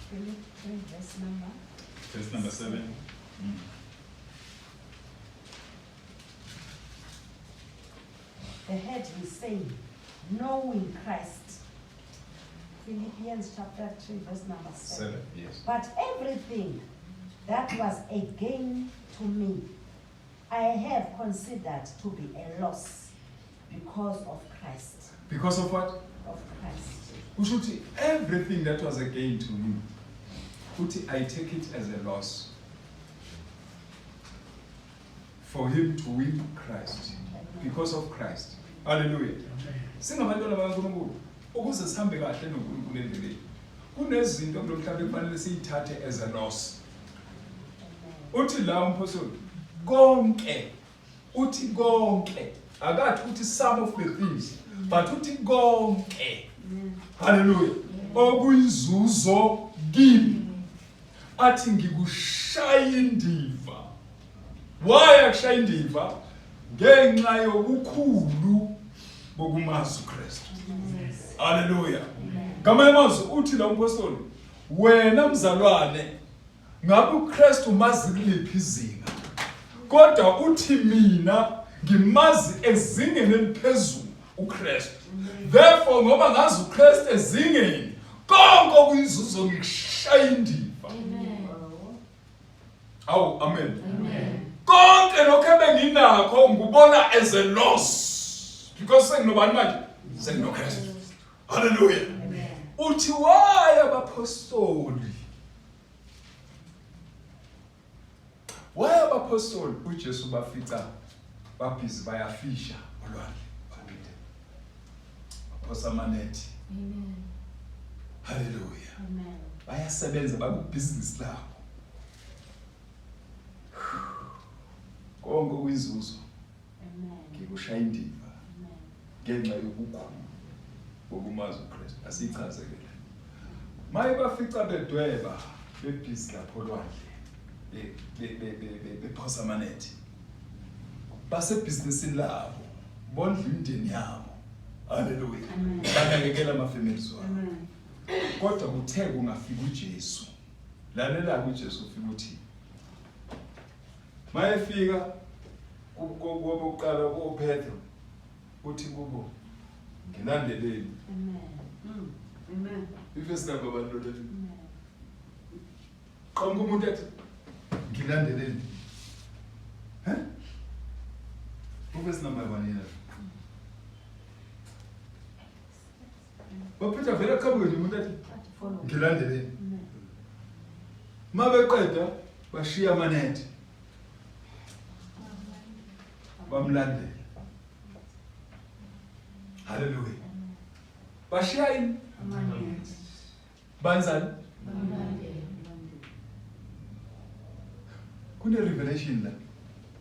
Philip 3 verse number. Verse number 7. The head is saying, knowing Christ. Philippians chapter 3 verse number 7. 7, yes. But everything that was a gain to me, I have considered to be a loss because of Christ. Because of what? Of Christ. Kusho ukuthi everything that was a gain to me, uthi I take it as a loss for him to win Christ. Because of Christ. Hallelujah. Singabantwana bakaNkulunkulu ukuze sihambe kahle noNkulunkulu endleleni. Kunezinto kulo mhlaba ekufanele siyithathe as a loss. Uthi la umphostoli konke uthi konke akathi uthi some of the things but uthi konke. Hallelujah. Okuyinzuzo kimi athi ngikushaya indiva. Why akushaya indiva? Ngenxa yobukhulu bokumazi uKristu. Hallelujah. Ngamanye amazwi uthi lo mphostoli wena mzalwane ngabe uKristu mazi kuliphi izinga kodwa uthi mina ngimazi ezingeni eliphezulu uKristu. Therefore ngoba ngazi uKristu ezingeni konke okuyinzuzo ngikushaya indiva. Awu amen. Amen. Konke lokho ebenginakho ngikubona as a loss because senginobani manje? SenginoKristu. Hallelujah. Uthi why abapostoli? Why abapostoli uJesu bafica babhizi bayafisha olwandle baphinde baphosa amanethi. Amen. Hallelujah. Amen. Bayasebenza bakubhizinisi labo. Konke okuyinzuzo ngikushaya indiva ngenxa yobukhulu bokumazi uKristu. Asichaze ke le. Maye bafica bedweba bebhizi lapho olwandle bephosa amanethi. Basebhizinisini labo bondla imindeni yabo. Haleluya. Banakekela ama-families wabo. Kodwa kuthe kungafika uJesu Lalela-ke uJesu ufika uthi mayefika kobokuqala koPetro uthi kubo ngilandeleni. Amen. Mm. Amen. Ivesi number bani lona? Qhamuka umuntu ethi ngilandeleni. He? Uvesi number bani yena? Baphetha vele qhamuke nje umuntu athi ngilandeleni. Mabeqeda bashiya amanethi. Bamlandela. Hallelujah. Bashiya ini? Amanethi. Banzani? Bamlandela. Kune revelation la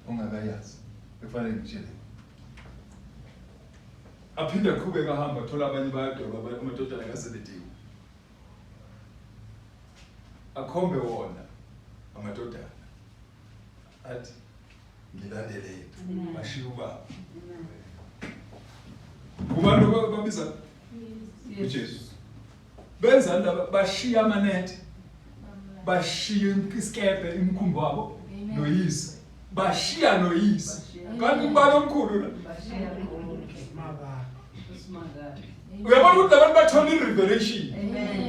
ongakayazi. Ekufanele ngitshele. Aphinde aqhubeke ahambe athola abanye bayadweba amadodana kaZebediwu. Akhombe wona amadodana athi ngilandeleni bashiya ubaba. Ubani lo babiza? UJesu. Benzani laba bashiya amanethi. Bashiya isikebhe imikhumbi wabo noyise. Bashiya noyise. Kanti ubani omkhulu la? Uyabona ukuthi labantu bathola i-revelation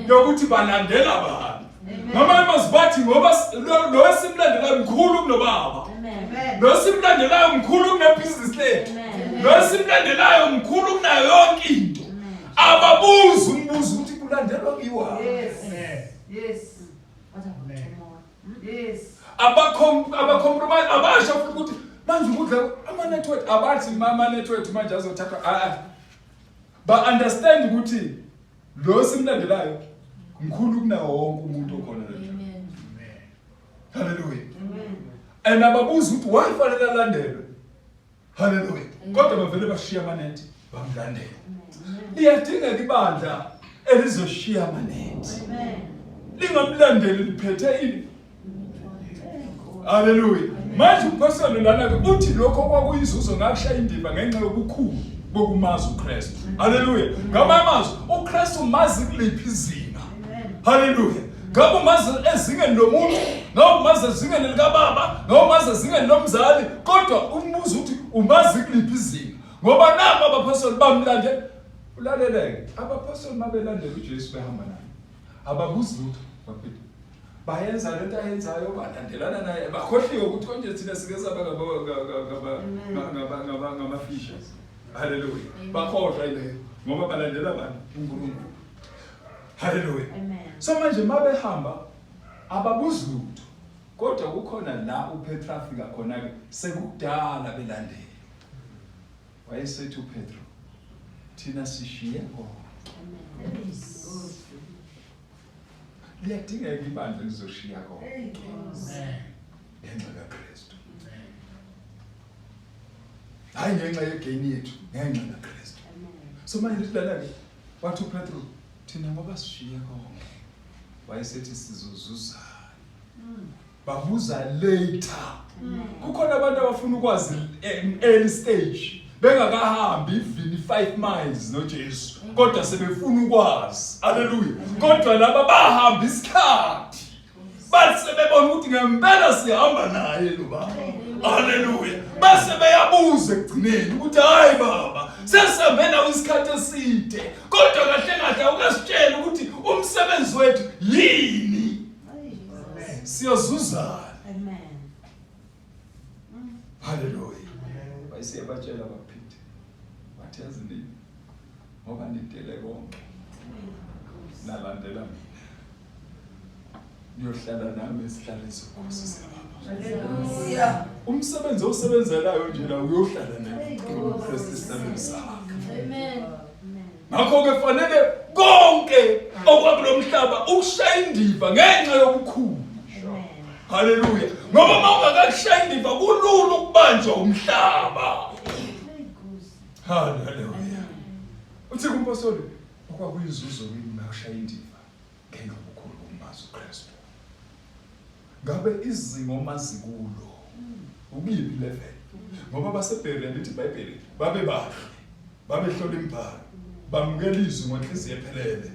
yokuthi balandela bani. Ngamanye amazwi bathi ngoba lo esimlandelayo mkhulu kunobaba. Lo esimlandelayo mkhulu kunebhizinisi lethu. Lo esimlandelayo mkhulu kunayo yonke into. Ababuzi umbuzo ukuthi kulandelwa kiwa. Yes. Yes. Yes. Abakhom abacompromise abasho futhi ukuthi manje ukudla ama network abathi ama network manje azothathwa a a ba understand ukuthi lo simlandelayo mkhulu kunawo wonke umuntu okhona la. Amen. Hallelujah. Amen. And ababuza ukuthi why fanele alandelwe. Haleluya. Kodwa bavele bashiya amanethi bamlandela. Liyadingeka ibandla elizoshiya amanethi. Lingamlandeli liphethe ini. Haleluya. Manje uphostoli lana ke uthi lokho kwakuyizuzo ngakushaya indiva ngenxa yobukhulu bokumazi uKristu. Haleluya. Ngamanye amazwi uKristu mazi kuliphi izinga. Haleluya. Ngabe umazi ezingeni lomuntu, ngabe umazi ezingeni likababa, ngabe umazi ezingeni lomzali, kodwa umbuzo uthi umazi kuliphi izinga? Ngoba nabo abaphostoli bamlande. Ulaleleke, abaphostoli mabelandela uJesu behamba naye. Ababuzi lutho baphinde. Bayenza lento ayenzayo balandelana naye bakhohliwe ukuthi konje thina sike saba ngaba ngama fishers. Hallelujah. Bakhohlwa yileyo ngoba balandela bani? uNkulunkulu. Hallelujah. So manje mabehamba ababuzi lutho. Kodwa kukhona la uPetru afika khona ke sekudala belandela. Wayesethi uPetru, thina sishiye konke. Liyadingeka ibandla elizoshiya konke ngenxa kaKristu. Hayi ngenxa yegeni yethu, ngenxa kaKristu. So manje lithi lana-ke, wathi uPetru, thina ngoba sishiye konke. Wayesethi sizozuzani? Babuza later. Kukhona abantu abafuna ukwazi early stage bengakahambi even 5 miles noJesu kodwa sebefuna ukwazi. Haleluya. Kodwa laba bahamba isikhathi. Base bebona ukuthi ngempela sihamba naye lo baba. Haleluya. Base beyabuza ekugcineni ukuthi hayi baba sesihambe nawe isikhathi eside kodwa kahle kahle awukasitsheli ukuthi umsebenzi wethu yini. Siyozuzana. Amen. Haleluya. Wayesebatshela baphinde. Wathi yazi nini? Ngoba nidele konke. Nalandela mina. Niyohlala nami esihlalweni sobukhosi sikababa. Haleluya. Umsebenzi owusebenzelayo nje la uyohlala naye uKristu esihlalweni sakhe. Amen. Ngakho-ke fanele konke okwakulomhlaba ukushaya indiva ngenxa yobukhulu. Haleluya. Ngoba uma ungakakushaya indiva kulula ukubanjwa umhlaba. Haleluya. Uthi kumpostoli okwakuyinzuzo kimi ngakushaya indiva ngenxa yobukhulu bokumazi uKristu. Ngabe izinga omazi kulo ukuyiphi level? Ngoba baseBheria lithi iBhayibheli babebahle, babehlola imibhalo, bamukela izwi ngenhliziyo ephelele.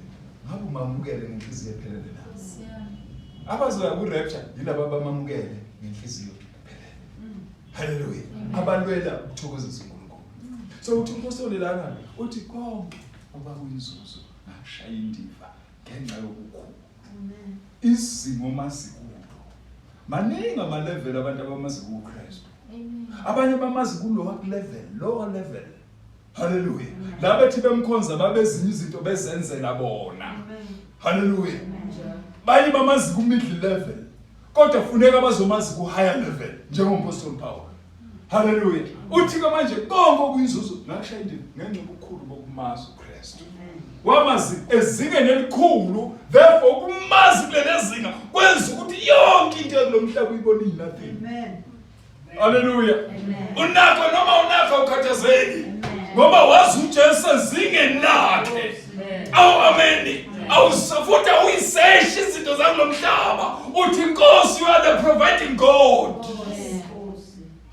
Ngabe umamukele ngenhliziyo ephelele na? Abazoya ku-rapture yilaba abamamukele ngenhliziyo ephelele. Haleluya. Abalwela ukuthokozisa uNkulunkulu. So uthi umpostoli lana uthi konke okwakuyinzuzo ngashaya indiva ngenxa yobukhulu. Izinga omazi kulo. Maningi ama-level abantu abamazi kuKristu. Abanye bamazi ku-lower level, lower level. Haleluya. La bethi bemkhonza babezinye izinto bezenzela bona. Haleluya. Banye bamazi ku-middle level. Kodwa funeka bazomazi ku-higher level njengompostoli Paul. Haleluya. Uthi ke manje konke okuyinzuzo ngakushaya indima ngenxa yobukhulu bokumazi uKristu. Wamazi ezingeni elikhulu, therefore ukumazi kuleli zinga kwenza ukuthi yonke into yakulomhlaba uyibone nothing. Amen. Haleluya. Unakho noma unakho ukhathazeki. Ngoba wazi uJesu ezingeni lakhe. Awu ameni. Awusafuthi awuyiseshi izinto zakulomhlaba. Uthi Nkosi you are the providing God.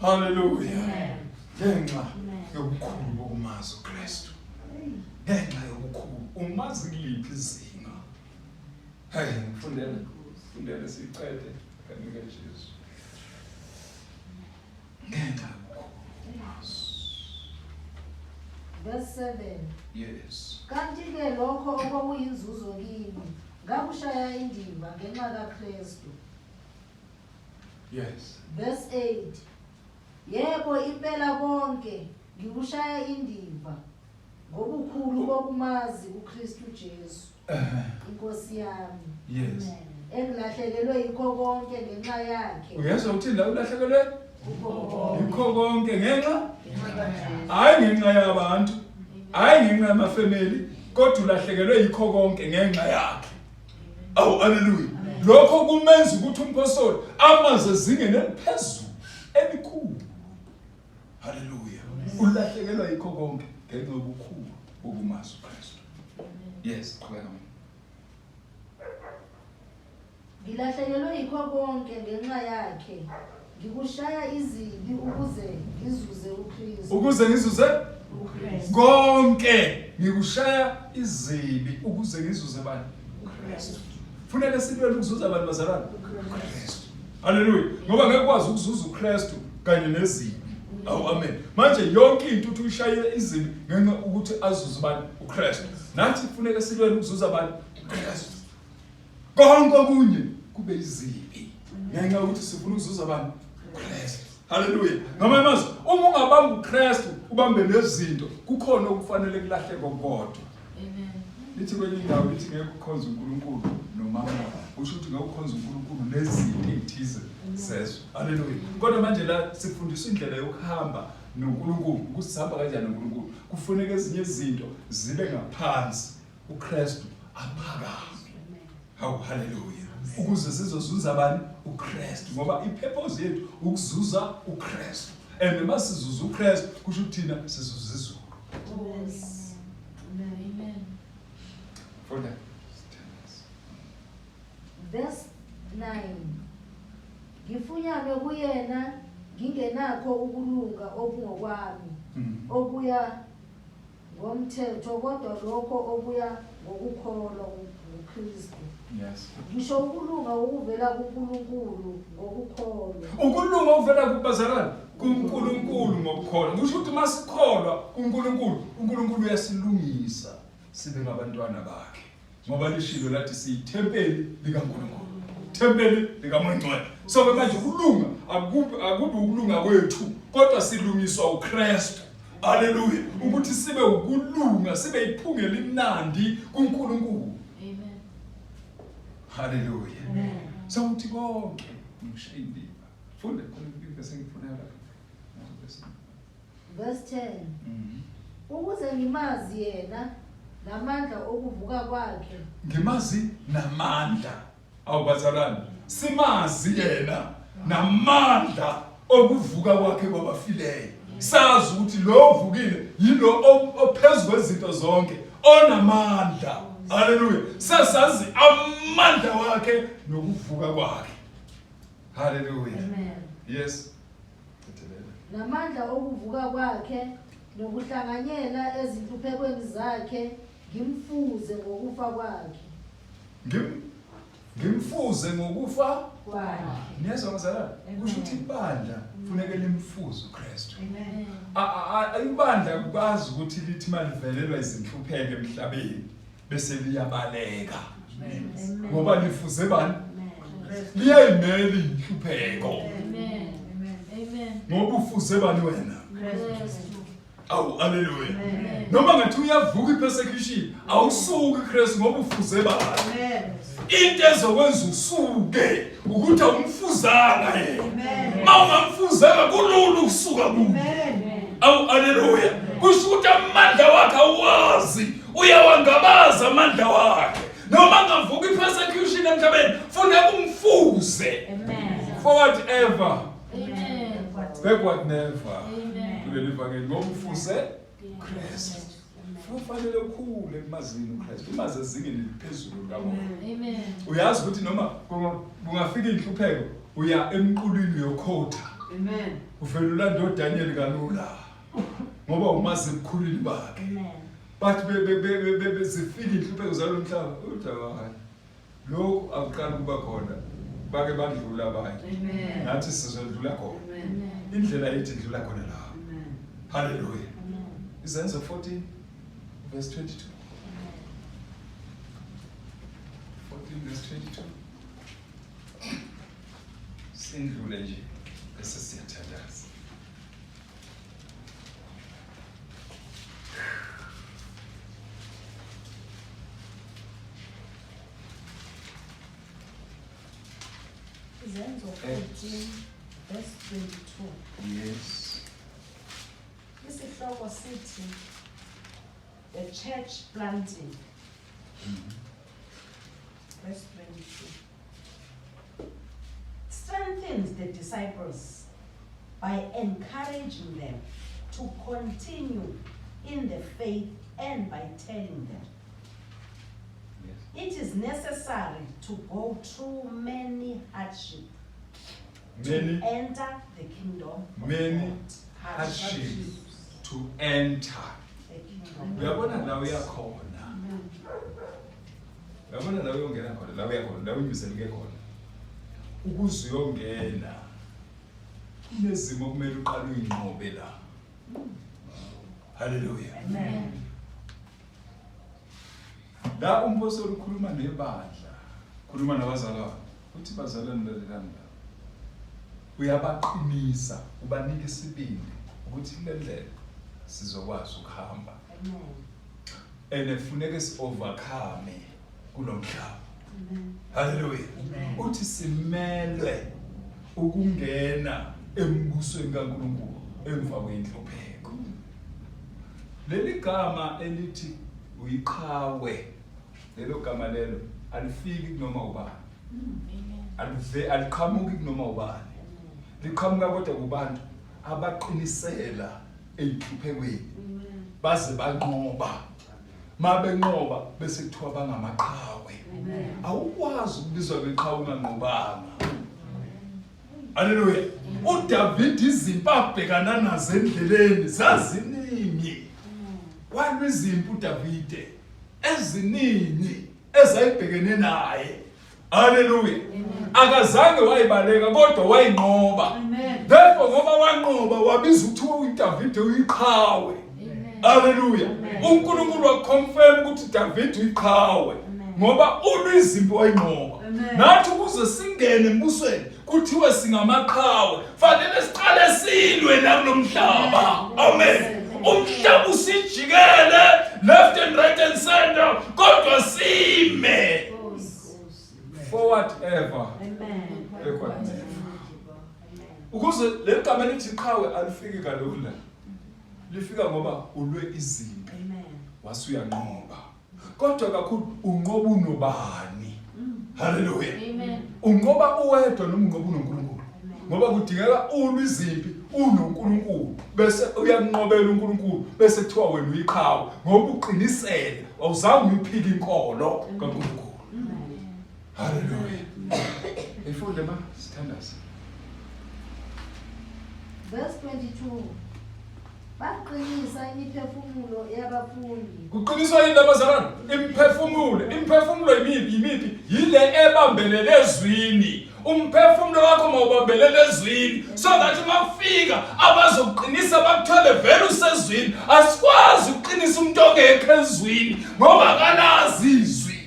Haleluya. Ngenxa yobukhulu bokumazi uKristu. Ngenxa yobukhulu umazi kuliphi izinga. Hey, ngifundele. Fundele siqede. Kanike Jesu. Ngenxa yobukhulu bokumazi. Verse 7. Yes. Kanti-ke lokho okwakuyinzuzo kimi ngakushaya indiva ngenxa kaKristu. Yes. Verse 8. Yebo impela konke ngikushaya indiva ngobukhulu bokumazi uKristu Jesu inkosi yami. Yes. Engilahlekelwe yikho konke ngenxa yakhe. Uyezwa ukuthi la ulahlekelwe yikho konke ngenxa hayi ngenxa yabantu, hayi ngenxa yamafamily, kodwa ulahlekelwe yikho konke ngenxa yakhe. Awu haleluya. Lokho kumenza ukuthi umpostoli amaze ezingeni eliphezulu elikhulu. Haleluya. Ulahlekelwa yikho konke ngenxa yobukhulu bokumazi uKristu. Yes, qhubeka mama. Ngilahlekelwe yikho konke ngenxa yakhe. Ngikushaya izibi ukuze ngizuze uKristu. Ukuze ngizuze konke ngikushaya izibi ukuze ngizuze bani? uKristu. Funeka silwele ukuzuza abantu bazalwane. uKristu. Haleluya. Ngoba ngeke kwazi ukuzuza uKristu kanye nezibi. Awu amen. Manje yonke into uthi uyishayile izibi ngenxa ukuthi azuze ubani? UKristu. Nathi kufuneka silwele ukuzuza abantu uKristu. Konke okunye kube izibi ngenxa yokuthi sifuna ukuzuza abantu uKristu. Haleluya. Ngamanye amazwi, uma ungabamba uKristu ubambe nezinto, kukhona okufanele kulahleke kodwa. Amen. Lithi kwenye indawo lithi ngeke ukhonze uNkulunkulu nomamona. Kusho ukuthi ngeke ukhonze uNkulunkulu nezinto ezithize zezwe. Haleluya. Kodwa manje la sifundiswa indlela yokuhamba noNkulunkulu, ukuthi sihamba kanjani noNkulunkulu. Kufuneka ezinye izinto zibe ngaphansi uKristu aphakame. Hawu haleluya. Ukuze sizozuza bani? uKristu. Ngoba ipurpose yethu ukuzuza uKristu. And uma sizuza uKristu kusho ukuthi thina sizuza izulu. Yes. Amen. Funda. Verse 9. Ngifunyanwe kuyena ngingenakho ukulunga okungokwami okuya ngomthetho kodwa lokho okuya ngokukholwa nguKristu. Yes. Ngisho ukulunga okuvela kuNkulunkulu ngokukholwa. Ukulunga okuvela kubazalwane kuNkulunkulu ngokukholwa. Kusho ukuthi masikholwa kuNkulunkulu, uNkulunkulu uyasilungisa sibe ngabantwana bakhe. Ngoba lishilo lathi siyithempeli likaNkulunkulu. Thempeli likaMoya Ongcwele. So ke manje ukulunga akubi akubi ukulunga kwethu kodwa silungiswa uKristu. Haleluya. Ukuthi sibe ukulunga, sibe iphunga elimnandi kuNkulunkulu. Amen. Haleluya. So uthi konke ngishaye indiva. Funda khona ibhesi engifunayo lapha. Verse 10. Ukuze ngimazi yena namandla okuvuka kwakhe. Ngimazi namandla. Awu bazalwane, simazi yena namandla okuvuka kwakhe kwabafileyo. Sazi ukuthi lo ovukile yilo ophezu kwezinto zonke, onamandla. Haleluya. Sesazi amandla wakhe nokuvuka kwakhe. Haleluya. Amen. Yes. Namandla okuvuka kwakhe, nokuhlanganyela ezinhluphekweni zakhe, ngimfuze ngokufa kwakhe. Ngim ngimfuze ngokufa kwakhe. Niyezwa bazalwane? Kusho ukuthi ibandla kufuneka limfuze uKristu. Amen. Ibandla kubazi ukuthi lithi malivelelwa izinhlupheko emhlabeni bese liyabaleka. Ngoba lifuze bani? Liyayimela inhlupheko. Amen. Amen. Ngoba ufuze bani wena? Kristu. Awu haleluya. Noma ngathi uyavuka ipersecution, awusuki Kristu ngoba ufuze bani? Amen. Into ezokwenza usuke ukuthi awumfuzanga yena. Amen. Ma ungamfuzanga kulula ukusuka kuye. Amen. Awu haleluya. Kusho ukuthi amandla wakhe awazi, uyawangabaza amandla wakhe. Noma ngavuka ipersecution emhlabeni, funeka umfuze. Amen. Forward ever, Amen. backward never. Amen. Kuleli vangeli ngoba ufuze Kristu. Kufanele ukhule ekumazini uKristu, umazi ezingeni eliphezulu likamoya. Amen. Uyazi ukuthi noma kungafika inhlupheko uya emqulwini uyokhotha. Amen. Uvela ulanda oDaniel kalula. Ngoba umazi ebukhulwini bakhe. Amen. Bathi zifika inhlupheko zalo mhlaba, uthi hayi. Lokhu akuqali kuba khona. Bake badlula abanye. Amen. Nathi sizodlula khona. Amen. Indlela yethu idlula khona la. Amen. Hallelujah. Amen. Izenzo 14 verse 22. 14 verse 22. Sindlule nje bese siyathandaza. Izenzo 14 verse 22. Yes. Isihloko sithi the church planting. Verse 22. Strengthens the disciples by encouraging them to continue in the faith and by telling them Yes. it is necessary to go through many hardships to Many enter the kingdom of Many God. hardships to enter. The kingdom. Uyabona la uyakhona. Uyabona la uyongena khona, la uyakhona, la unyuseleke khona. Ukuze uyongena. Kunezimo okumele uqale uyinqobe la. Haleluya. Amen. La umpostoli ukhuluma nebandla, ukhuluma nabazalwane. Uthi bazalwane lalelani la. Uyabaqinisa, ubanika isibindi ukuthi le ndlela sizokwazi ukuhamba. Amen. And funeke si overcome kulomhlaba. Haleluya. Uthi simelwe ukungena embusweni kaNkulunkulu emva kwenhlupheko. Leli gama elithi uyiqhawe lelo gama lelo alifiki kunoma ubani. Alive aliqhamuki kunoma ubani. Liqhamuka kodwa kubantu abaqinisela enhluphekweni baze banqoba. Mabenqoba bese kuthiwa bangamaqhawe. Awukwazi ukubizwa ngeqhawe unganqobanga. Haleluya. uDavid izimpi abhekana nazo endleleni zaziningi. Walwa izimpi uDavide eziningi ezayibhekene naye. Haleluya. Akazange wayibaleka kodwa wayinqoba. Therefore ngoba wanqoba wabiza ukuthiwa uDavide uyiqhawe. Haleluya. uNkulunkulu waconfirm ukuthi David uyiqhawe ngoba ulwa izimpi wayinqoba. Nathi ukuze singene embusweni kuthiwe singamaqhawe fanele siqale silwe la kulomhlaba. Amen. Umhlaba usijikele left and right and center kodwa sime. Forward ever. Amen. Backward never. Ukuze leli gama elithi qhawe alifiki kalula. Lifika ngoba ulwe izimpi. Amen. Wase uyanqoba. Kodwa kakhulu unqoba unobani. Hallelujah. Amen. Unqoba uwedwa noma unqoba unoNkulunkulu. Ngoba kudingeka ulwe izimpi unoNkulunkulu bese uyanqobela uNkulunkulu bese kuthiwa wena uyiqhawe ngoba uqinisele awuzange uyiphike inkolo kaNkulunkulu. Hallelujah. Ifunde ma sithandaze. Verse 22. Baqinisa imiphefumulo yabafundi. Kuqiniswa yini labazalwane? Imiphefumulo, imiphefumulo yimiphi? Yimiphi? Yile ebambelele ezwini. Umphefumulo wakho mawubambelele ezwini so that uma kufika abazokuqinisa bakuthole vele usezwini. Asikwazi ukuqinisa umuntu ongekho ezwini ngoba akalazi izwi.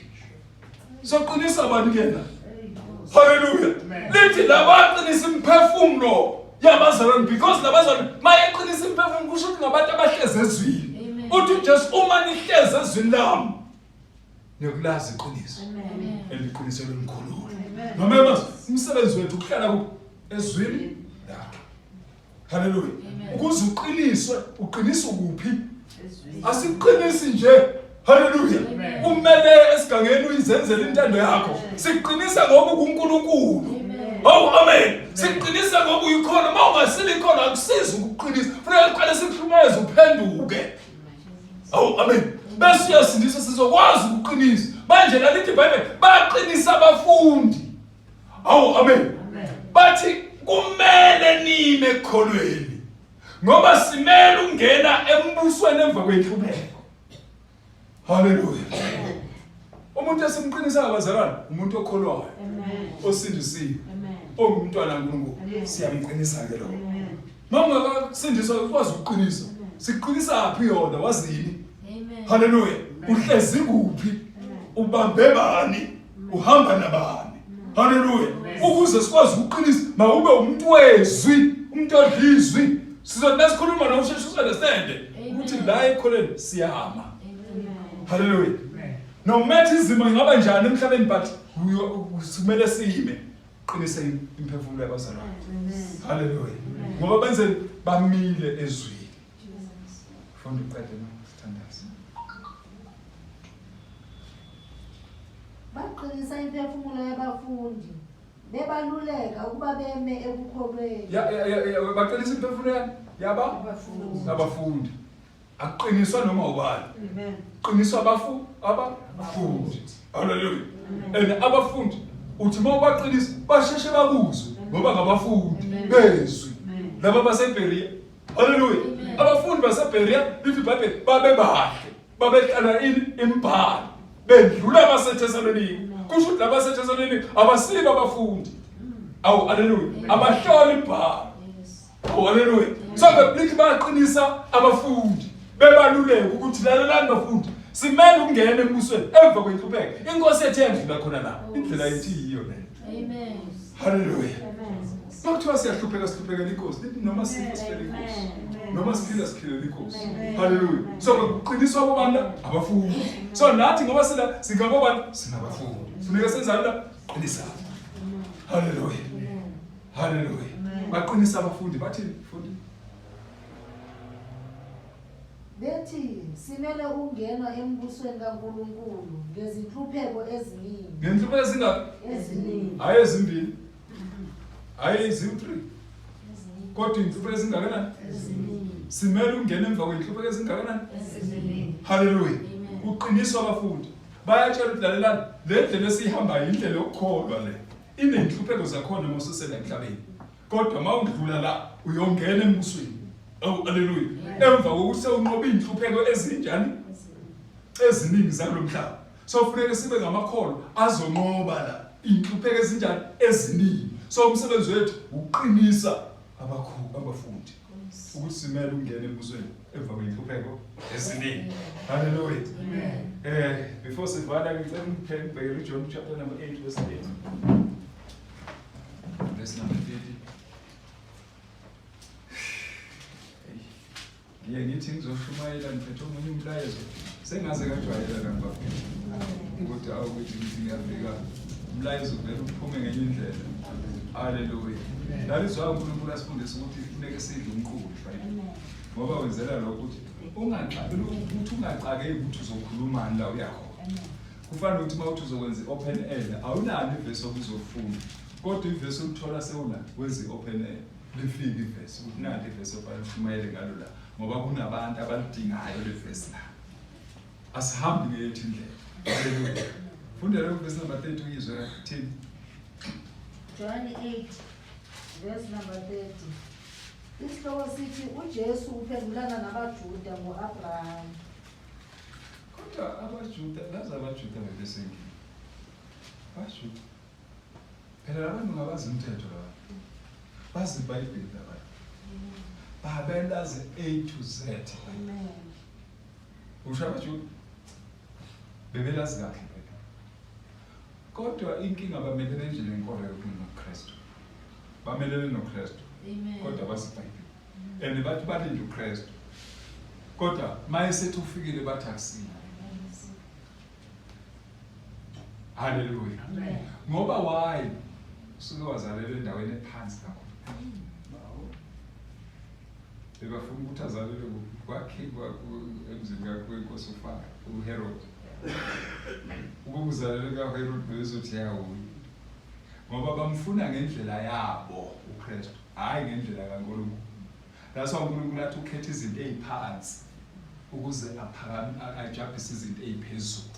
Soqinisa bani ke la? Hallelujah. Lithi labaqinisa imiphefumulo yabazalwane because labazalwane mayeqinisa imiphefumulo kusho ukuthi ngabantu abahlezi ezwini. Uthi uJesu uma nihlezi ezwini lami niyokulazi iqiniso. Eliqiniso lomkhulule. Noma yamazi umsebenzi wethu ukuhlala ku ezwini lakhe. Haleluya. Ukuze uqiniswe, uqiniswe kuphi? Asiqinisi nje. Haleluya. Umele esigangeni uyizenzele intando yakho. Siqinisa ngoba kuNkulunkulu. Oh amen. Siqinisa ngoba uyikhona. Uma ungasile ikhona akusizi ukuqinisa. Funeka uqale sikuhlukumeze uphenduke. Oh amen. Bese uyasindisa sizokwazi ukuqinisa. Manje lalithi iBhayibheli baqinisa abafundi. Awu amen. Bathi kumele nime ekukholweni. Ngoba simele ukungena embusweni emva kwenhlupheko. Haleluya. Umuntu esimqinisa abazalwane, umuntu okholwayo. Amen. Osindisiwe. Amen. Ongumntwana kaNkulunkulu. Siyamqinisa ke lokho. Mawungakasindiswa ukwazi ukuqinisa. Siqinisa phi yona wazini? Amen. Haleluya. Uhlezi kuphi? Ubambe bani? Uhamba nabani? Haleluya. Ukuze sikwazi ukuqinisa mawube umuntu wezwi, umuntu odlizwi. Sizothi nasikhuluma nawe usheshe usunderstand ukuthi la ekholeni siyama. Haleluya. No matter izimo ingaba njani emhlabeni but kumele sime. Qinise imphefumulo yabazalwane. Haleluya. Ngoba benze bamile ezwini. Funda uqede ma sithandaze. Baqinisa imiphefumulo yabafundi bebaluleka ukuba beme ekukholweni. Ya ya ya baqinisa imiphefumulo yani yaba abafundi. Akuqiniswa noma ubani. Amen. Qiniswa abafu abafundi. Hallelujah. And abafundi uthi uma ubaqinisa basheshe bakuzwe ngoba ngabafundi bezwi. Laba baseBerea. Hallelujah. Abafundi baseBerea lithi iBhayibheli babebahle. Babehlala ini imibhalo. Bedlula abaseThesalonika. Kusho ukuthi laba baseThesalonika abasibo abafundi. Awu hallelujah. Abahlola imibhalo. Oh, haleluya. So ke bayaqinisa abafundi bebaluleka ukuthi lalelani bafundi simele ukungena embusweni emva kwenhlupheko. Inkosi yethu yandlula khona la. Indlela yethu yiyo leyo. Amen. Haleluya. Makuthiwa siyahlupheka sihluphekela inkosi. Lithi noma sifa sifela inkosi. Noma siphila siphilela inkosi. Haleluya. So kuqiniswa kobani la? Abafundi. So nathi ngoba sila singabobani? Singabafundi. Funeka senzani la? Qinisa. Haleluya. Haleluya. Baqinisa abafundi bathi fundi Bethi simele ukungena embusweni kaNkulunkulu ngezinhlupheko eziningi. Ngenhlupheko ezingaki? Eziningi. Hayi ezimbili. Hayi eziwu-3. Kodwa inhlupheko ezingakanani? Eziningi. Simele ukungena emva kwenhlupheko ezingakanani? Eziningi. Haleluya. Kuqiniswa abafundi. Bayatshela ukuthi lalelani, le ndlela esiyihambayo indlela yokukholwa le. Inenhlupheko zakhona uma usesele emhlabeni. Kodwa uma udlula la uyongena embusweni. Oh, haleluya. Emva kokuthi sewunqoba izinhlupheko ezinjani? Eziningi zalomhlaba. So kufuneka sibe ngamakholwa azonqoba la inhlupheko ezinjani eziningi. So umsebenzi wethu ukuqinisa abafundi ukuthi simele ukungena embusweni emva kwenhlupheko eziningi. Haleluya. Before sivala ngicela ngibhekele uJohn chapter number 8 verse 8. Verse number 30. Ngiye ngithi ngizoshumayela ngiphethe omunye umlayezo sengaze ngajwayela la ngibafika ukuthi awukuthi ngithi ngiyafika umlayezo uvele uphume ngenye indlela. Haleluya. Lalizwa uNkulunkulu asifundisa ukuthi kufuneka sidle umqulu ngoba wenzela lokho ukuthi ungaxaki ungaxakeki ukuthi uzokhulumani la uyakhona. Kufana nokuthi uma uthi uzokwenza i-open air awunalo ivesi okuzofunda kodwa ivesi olithola sewula wenza i-open air lifike ivesi ukuthi nanti ivesi ofanele ushumayele ngalo la ngoba kunabantu abalidingayo le vesi la. Asihambi ngeyethu indlela. Haleluya. Fundela kuvesi number 30 uyizwe thini. John 8 verse number 30. Isihloko sithi uJesu uphendulana nabaJuda ngoAbraham. Kodwa abaJuda, lazi abaJuda bebesenkini. Bajuda. Phela labantu ngabazi umthetho laba. Bazi iBhayibheli labantu. Babelazi A to Z. Amen. Usho abaJuda bebelazi kahle iBhayibheli. Kodwa inkinga bamelene nje nenkolo yokunoKristu. Bamelene noKristu. Amen. Kodwa bazi iBhayibheli. And bathi balinde uKristu. Kodwa mayesethi ufikile bathi akusiyo. Haleluya. Ngoba why? Usuke wazalelwa endaweni ephansi kakhulu. Bebafuna ukuthi azalelwe kwakhe emzini kakhe wenkosi uFaro, uHerod. Ukuba uzalelwe kaHerod bezothi yawo. Ngoba bamfuna ngendlela yabo uKristu, hayi ngendlela kaNkulunkulu. That's why uNkulunkulu athi ukhetha izinto eziphansi ukuze aphakame ajabhise izinto eziphezulu.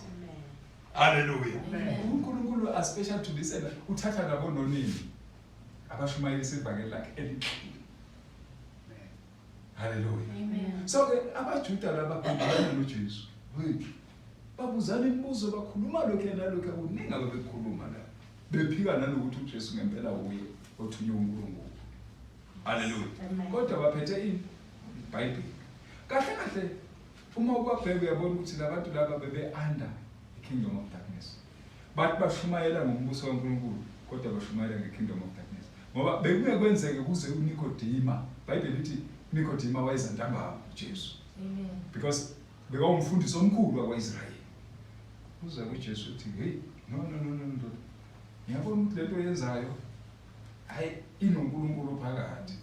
Haleluya. uNkulunkulu a special to this and uthatha nabo nonini abashumayelisa ivangeli lakhe eliqile. Haleluya. So ke abaJuda laba baphendulana noJesu. Hey. Babuzana imibuzo bakhuluma lokho nalokho kuningi ababekukhuluma la. Bephika nanokuthi uJesu ngempela uye othunywe uNkulunkulu. Haleluya. Kodwa baphethe ini? iBhayibheli. Kahle kahle uma ubabheka uyabona ukuthi labantu laba bebe under the kingdom of darkness. Bathi bashumayela ngombuso kaNkulunkulu kodwa bashumayela ngekingdom of darkness. Ngoba bekungeke kwenzeke kuze uNikodema, iBhayibheli lithi uNikodema wayeza ntambama uJesu. Amen. Because bekawumfundisi omkhulu wakwaIsrayeli. Uza kuJesu uthi, "Hey, no no no no ndoda. Ngiyabona ukuthi lento oyenzayo hayi inoNkulunkulu phakathi."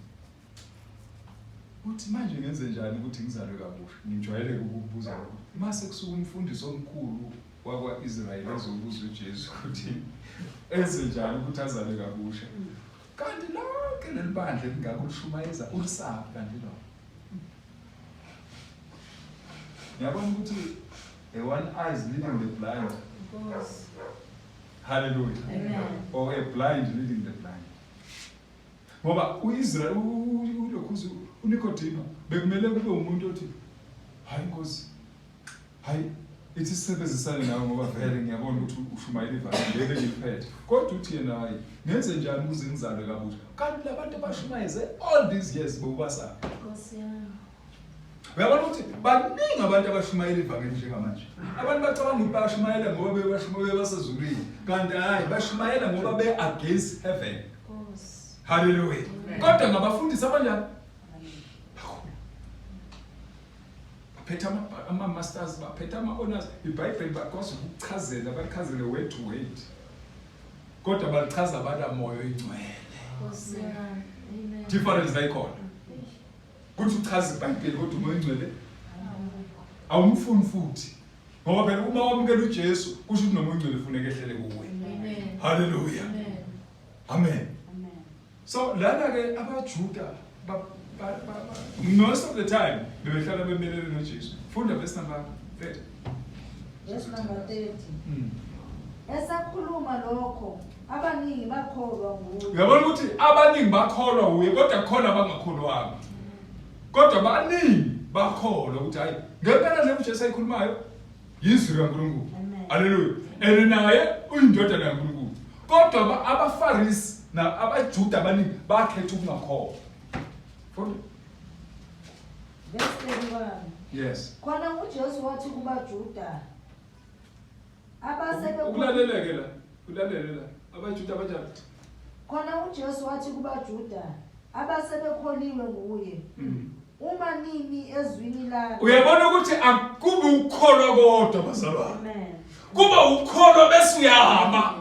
Uthi manje ngenze njani ukuthi ngizalwe kabusha? Ngijwayele ukukubuza lokho. Mase kusuka umfundisi omkhulu wakwa-Israyeli ezobuza uJesu ukuthi enze njani ukuthi azalwe kabusha. Kanti lonke leli bandla elingaka ulishumayeza ulisaphi kanti lo? Ngiyabona ukuthi a one eye is leading the blind. Nkosi. Hallelujah. Amen. Or a blind leading the blind. Ngoba uIsrael ulokhuzi uNikodema bekumele kube umuntu othi hayi Nkosi hayi Ithi sisebenzisane nawe ngoba vele ngiyabona ukuthi ushumayela ivangeli ngeke ngiliphethe. Kodwa uthi yena hayi, ngenze njani ukuze ngizalwe kabusha? Kanti labantu abashumayeze all these years bowubasaphi? Nkosi yami. Uyabona ukuthi baningi abantu abashumayela ivangeli njengamanje. Abantu bacabanga ukuthi bayashumayela ngoba bebashumayela basezulwini, kanti hayi bashumayela ngoba be against heaven. Nkosi. Hallelujah. Kodwa ngabafundisi abanjani? Baphethe ama-masters, baphethe ama-honors, iBhayibheli bakwazi ukuchazela, balichazele word to word. Kodwa balichaza banamoya oyingcwele. Nkosi yami. Amen. Difference la ikhona. Kuthi uchaza iBhayibheli kodwa umoya oyingcwele awumfuni futhi. Ngoba phela uma wamukela uJesu kusho ukuthi nomoya oyingcwele ufuneka ehlele kuwe. Amen. Hallelujah. Amen. Amen. Amen. So lana ke abaJuda ba, ba, ba, ba, most of the time bebehlala bemelele noJesu. Funda verse number 30. Verse number 30. Esakhuluma lokho abaningi bakholwa nguye. Uyabona ukuthi abaningi bakholwa uye kodwa khona abangakholwanga. Kodwa abaningi bakholwa ukuthi hayi ngempela le uJesu ayikhulumayo yizwi kaNkulunkulu. Haleluya. And naye uyindodana kaNkulunkulu. Kodwa abaFarisi na abaJuda abaningi bakhetha ukungakholwa. Funda. Verse 31. Yes. Khona uJesu wathi kubaJuda abasebe Ukulaleleke la. Ulalele la. AbaJuda abanjani? Khona uJesu wathi kubaJuda abasebekholiwe nguye uma nimi ezwini lami. Uyabona ukuthi akubi ukukholwa kodwa bazalwane. Amen. Kuba ukukholwa bese uyahamba.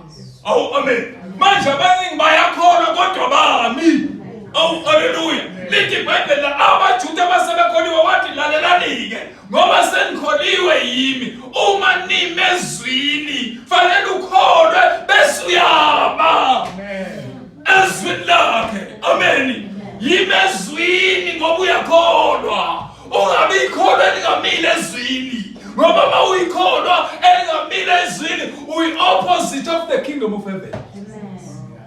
Awu amen. Manje abaningi bayakholwa kodwa bami. Awu haleluya. Lithi iBhayibheli la abaJuda abasebekholiwe wathi lalelani-ke ngoba senikholiwe yimi uma nime ezwini fanele ukholwe bese uyama ezwini lakhe. Amen. Yime ezwini ngoba uyakholwa. Ungabi ikholwa elingamile ezwini. Ngoba uma uyikholwa elingamile ezwini uyi opposite of the kingdom of heaven. Amen.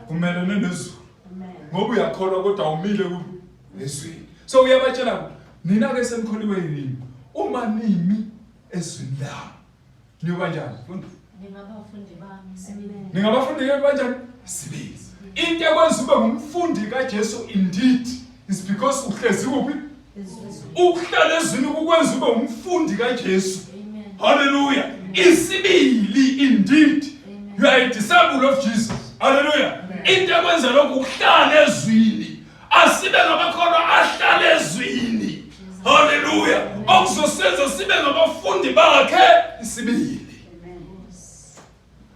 Umelene nezulu. Amen. Ngoba uyakholwa kodwa awumile ezwini. So uyabatshela nina ke senikholiwe yini uma nimi ezwini lami. Niyoba njani? Funda. Ningabafundi bami sibili. Ningabafundi ke kanjani? Sibili. Into ekwenza ube ngumfundi kaJesu indeed is because uhlezi kuphi? Ukuhlala ezwini kukwenza ube umfundi kaJesu. Amen. Hallelujah. Isibili indeed. Amen. You are a disciple of Jesus. Hallelujah. Into ekwenza lokhu ukuhlala ezwini. Asibe ngabakholwa ahlale ezwini. Hallelujah. Okuzosenza sibe ngabafundi bakhe isibili.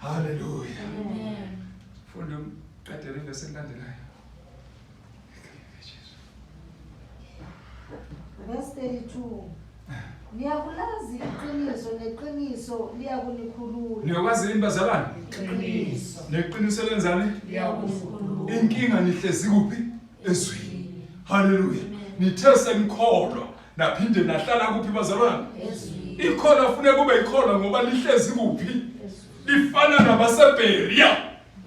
Hallelujah. Amen. Funda uqedele ivesi elilandelayo. Verse 32. Niyakulazi iqiniso neqiniso liyakunikhulula. Niyokwazi yini bazalwane? Iqiniso. Neqiniso lenzani? Liyakukhulula. Inkinga nihlezi kuphi? Ezwini. Hallelujah. Nithe senikholwa naphinde nahlala kuphi bazalwane? Ezwini. Ikholwa kufuneka kube ikholwa ngoba lihlezi kuphi? Lifana nabaseBeria.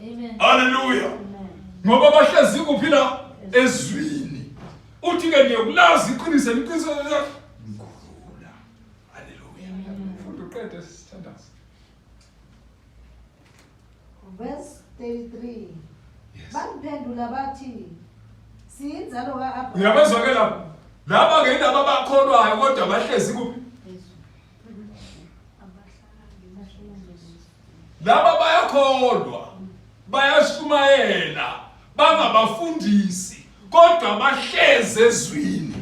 Amen. Hallelujah. Ngoba bahlezi kuphi la? Ezwini. Uthi ke niyokulazi iqiniso, iqiniso liyakukhulula. Hallelujah. Funda uqede sithandaze. Verse 33. Yes. Bamphendula bathi siyinzalo kaAbraham. Uyabezwa ke lapho? Laba ke yilaba abakholwayo kodwa bahlezi kuphi? Laba bayakholwa, bayashumayela, bangabafundisi kodwa bahlezi ezwini.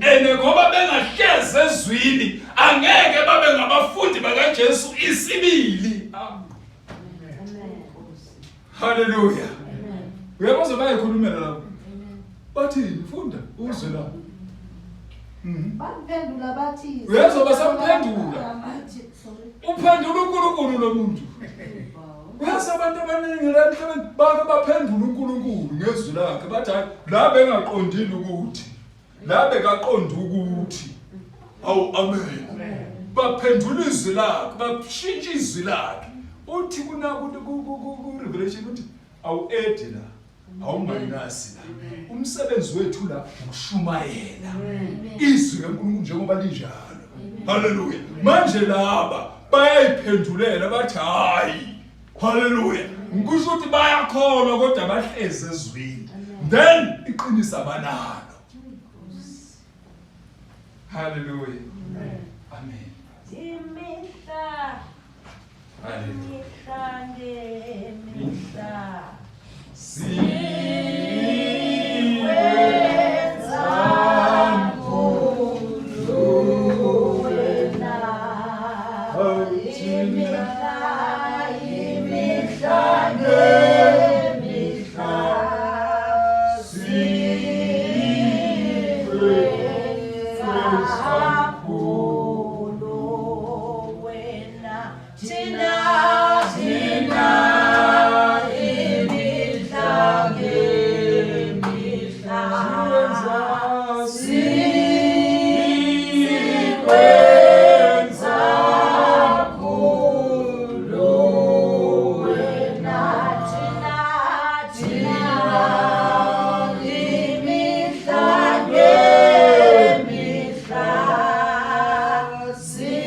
Ene ngoba bengahlezi ezwini angeke babe ngabafundi bakaJesu isibili. Amen. Hallelujah. Uyabazwa bayakhulumela lapho. Bathini? Funda uzwe lapho. Bamphendula bathi Uyezwa basamphendula. Bathi, sorry. Uphendula uNkulunkulu lo muntu. Uyazi abantu abaningi la emhlabeni bake baphendula uNkulunkulu ngezwi lakhe bathi hayi la bengaqondile ukuthi la bekaqonda ukuthi awu amen. Baphendula izwi lakhe, bashintsha izwi lakhe. Uthi kuna ku Revelation uthi awu edi la awumayinasi la. Umsebenzi wethu la ukushumayela izwi kaNkulunkulu njengoba linjalo. Hallelujah. Manje laba Bayayiphendulela bathi hayi. Haleluya. Ngisho ukuthi bayakholwa kodwa bahlezi ezwini. Then iqiniso abanalo. Haleluya. Amen. Imihla Haleluya. imihla ngemihla Sikwenza mkhulu wena imihla imihla ngemihla sikwenza mkhulu wena thina thina imihla ngemihla sikwenza mkhulu wena thina thina imihla ngemihla sikwenza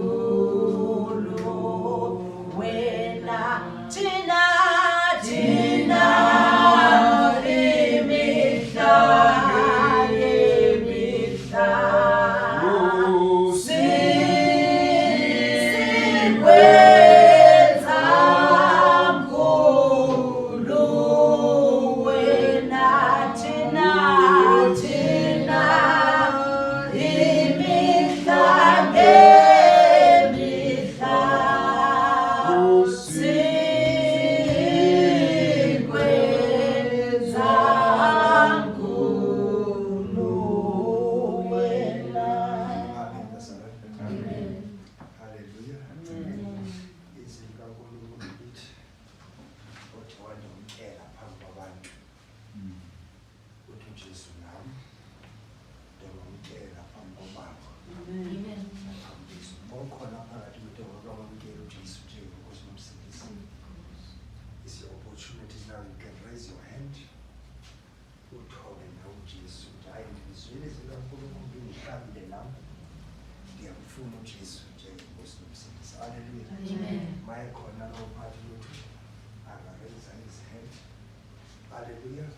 mkhulu wena thina thina imihla ngemihla sikwenza mkhulu wena thina thina imihla ngemihla sikwenza mkhulu wena. Amen, bazalwane. Hallelujah. Izwi likaNkulunkulu lithi othi wandamkela phambi kwabantu. Uthi uJesu nami ndiyamamkela phambi kobaba. Naphambi kwezulu. Okhona phakathi kwethu ongakamamkeli uJesu njengenkosi nomsindisi. Is your opportunity now. You can raise your hand. Uthole nawe uJesu ukuthi hayi ngizwile izwi likaNkulunkulu lingihlabile nami. Ngiyamfuna uJesu njengenkosi nomsindisi. Hallelujah. Maye khona lowo phakathi kwethu anga-raise his hand. Hallelujah.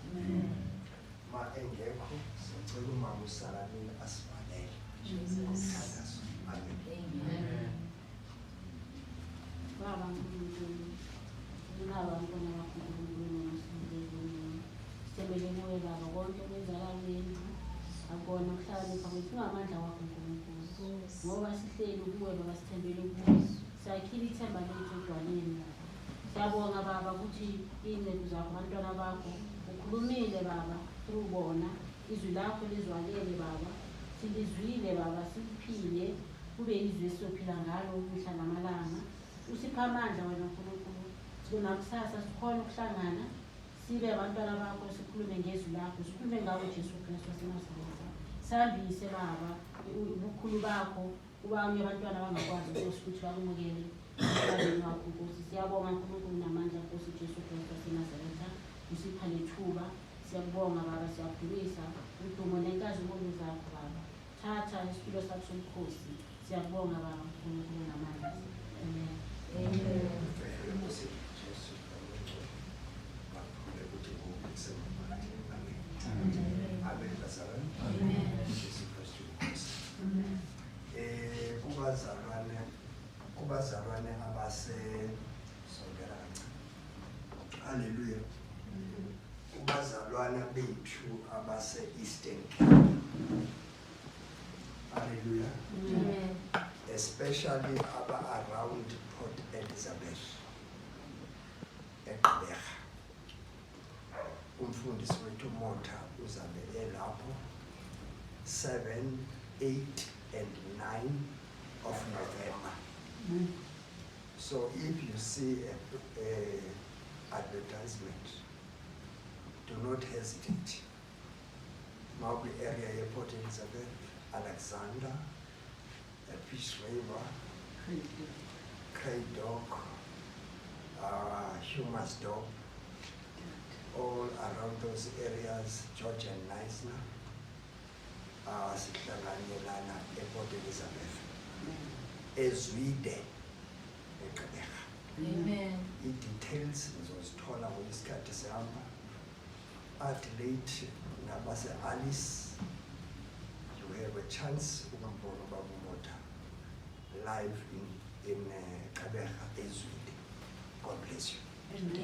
Ma engekho sicela umama uSalamini asivalele. Ngomthandazo. Amen. Baba Nkulunkulu, unabo abantwana bakho Nkulunkulu nomasindeli. Sithembele kuwe Baba konke okwenzakala kule ndlu akukona ukuhlakanipha kwethu kungamandla wakho Nkulunkulu. Ngoba sihleli kuwe Baba sithembele kuwe. Siyakhile ithemba lethu edwaleni Baba. Siyabonga Baba ukuthi iy'nceku zakho abantwana bakho ukhulumile Baba through bona izwi lakho lizwakele Baba. Silizwile Baba siliphile kube izwi esizophila ngalo mihla namalanga. Usipha amandla wena Nkulunkulu. Nakusasa sikhona ukuhlangana sibe abantwana bakho sikhulume ngezwi lakho sikhulume ngawe Jesu Kristu waseNazaretha. Sihambise Baba ubukhulu bakho kubanye abantwana abangakwazi Nkosi ukuthi bakumukele emhlabeni wakho Nkosi. Siyabonga Nkulunkulu namandla Nkosi Jesu Kristu waseNazaretha. Usipha lethuba. Siyakubonga Baba, siyakudumisa udumo nenkazimulo zakho Baba. Thatha isitulo sakho sobukhosi. Siyakubonga Baba Nkulunkulu namandla. Amen. Inkosi Jesu bakhule ukuthi ngokusemphakathi. Amen. Amen bazalwane. Jesu Kristu inkosi. Kubazalwane abase sondela kancane. Hallelujah. Kubazalwane bethu abase Eastern Cape. Hallelujah. Especially aba around Port Elizabeth. eGqeberha. Umfundisi wethu Motha uzabe elapho 7, 8 and 9 of November. So if you see a advertisement, do not hesitate. Mawukwi area ye Port Elizabeth, Alexander, Fish River, Cradock, Humansdorp, all around those areas, George and Knysna. Sihlanganyelana ePort Elizabeth, eZwide, eGqeberha. Amen. I-details ngizozithola ngoba isikhathi sihamba. Adelaide nabase-Alice, you have a chance ukumbona ubaba uMotha live in Gqeberha, eZwide. God bless you. Amen.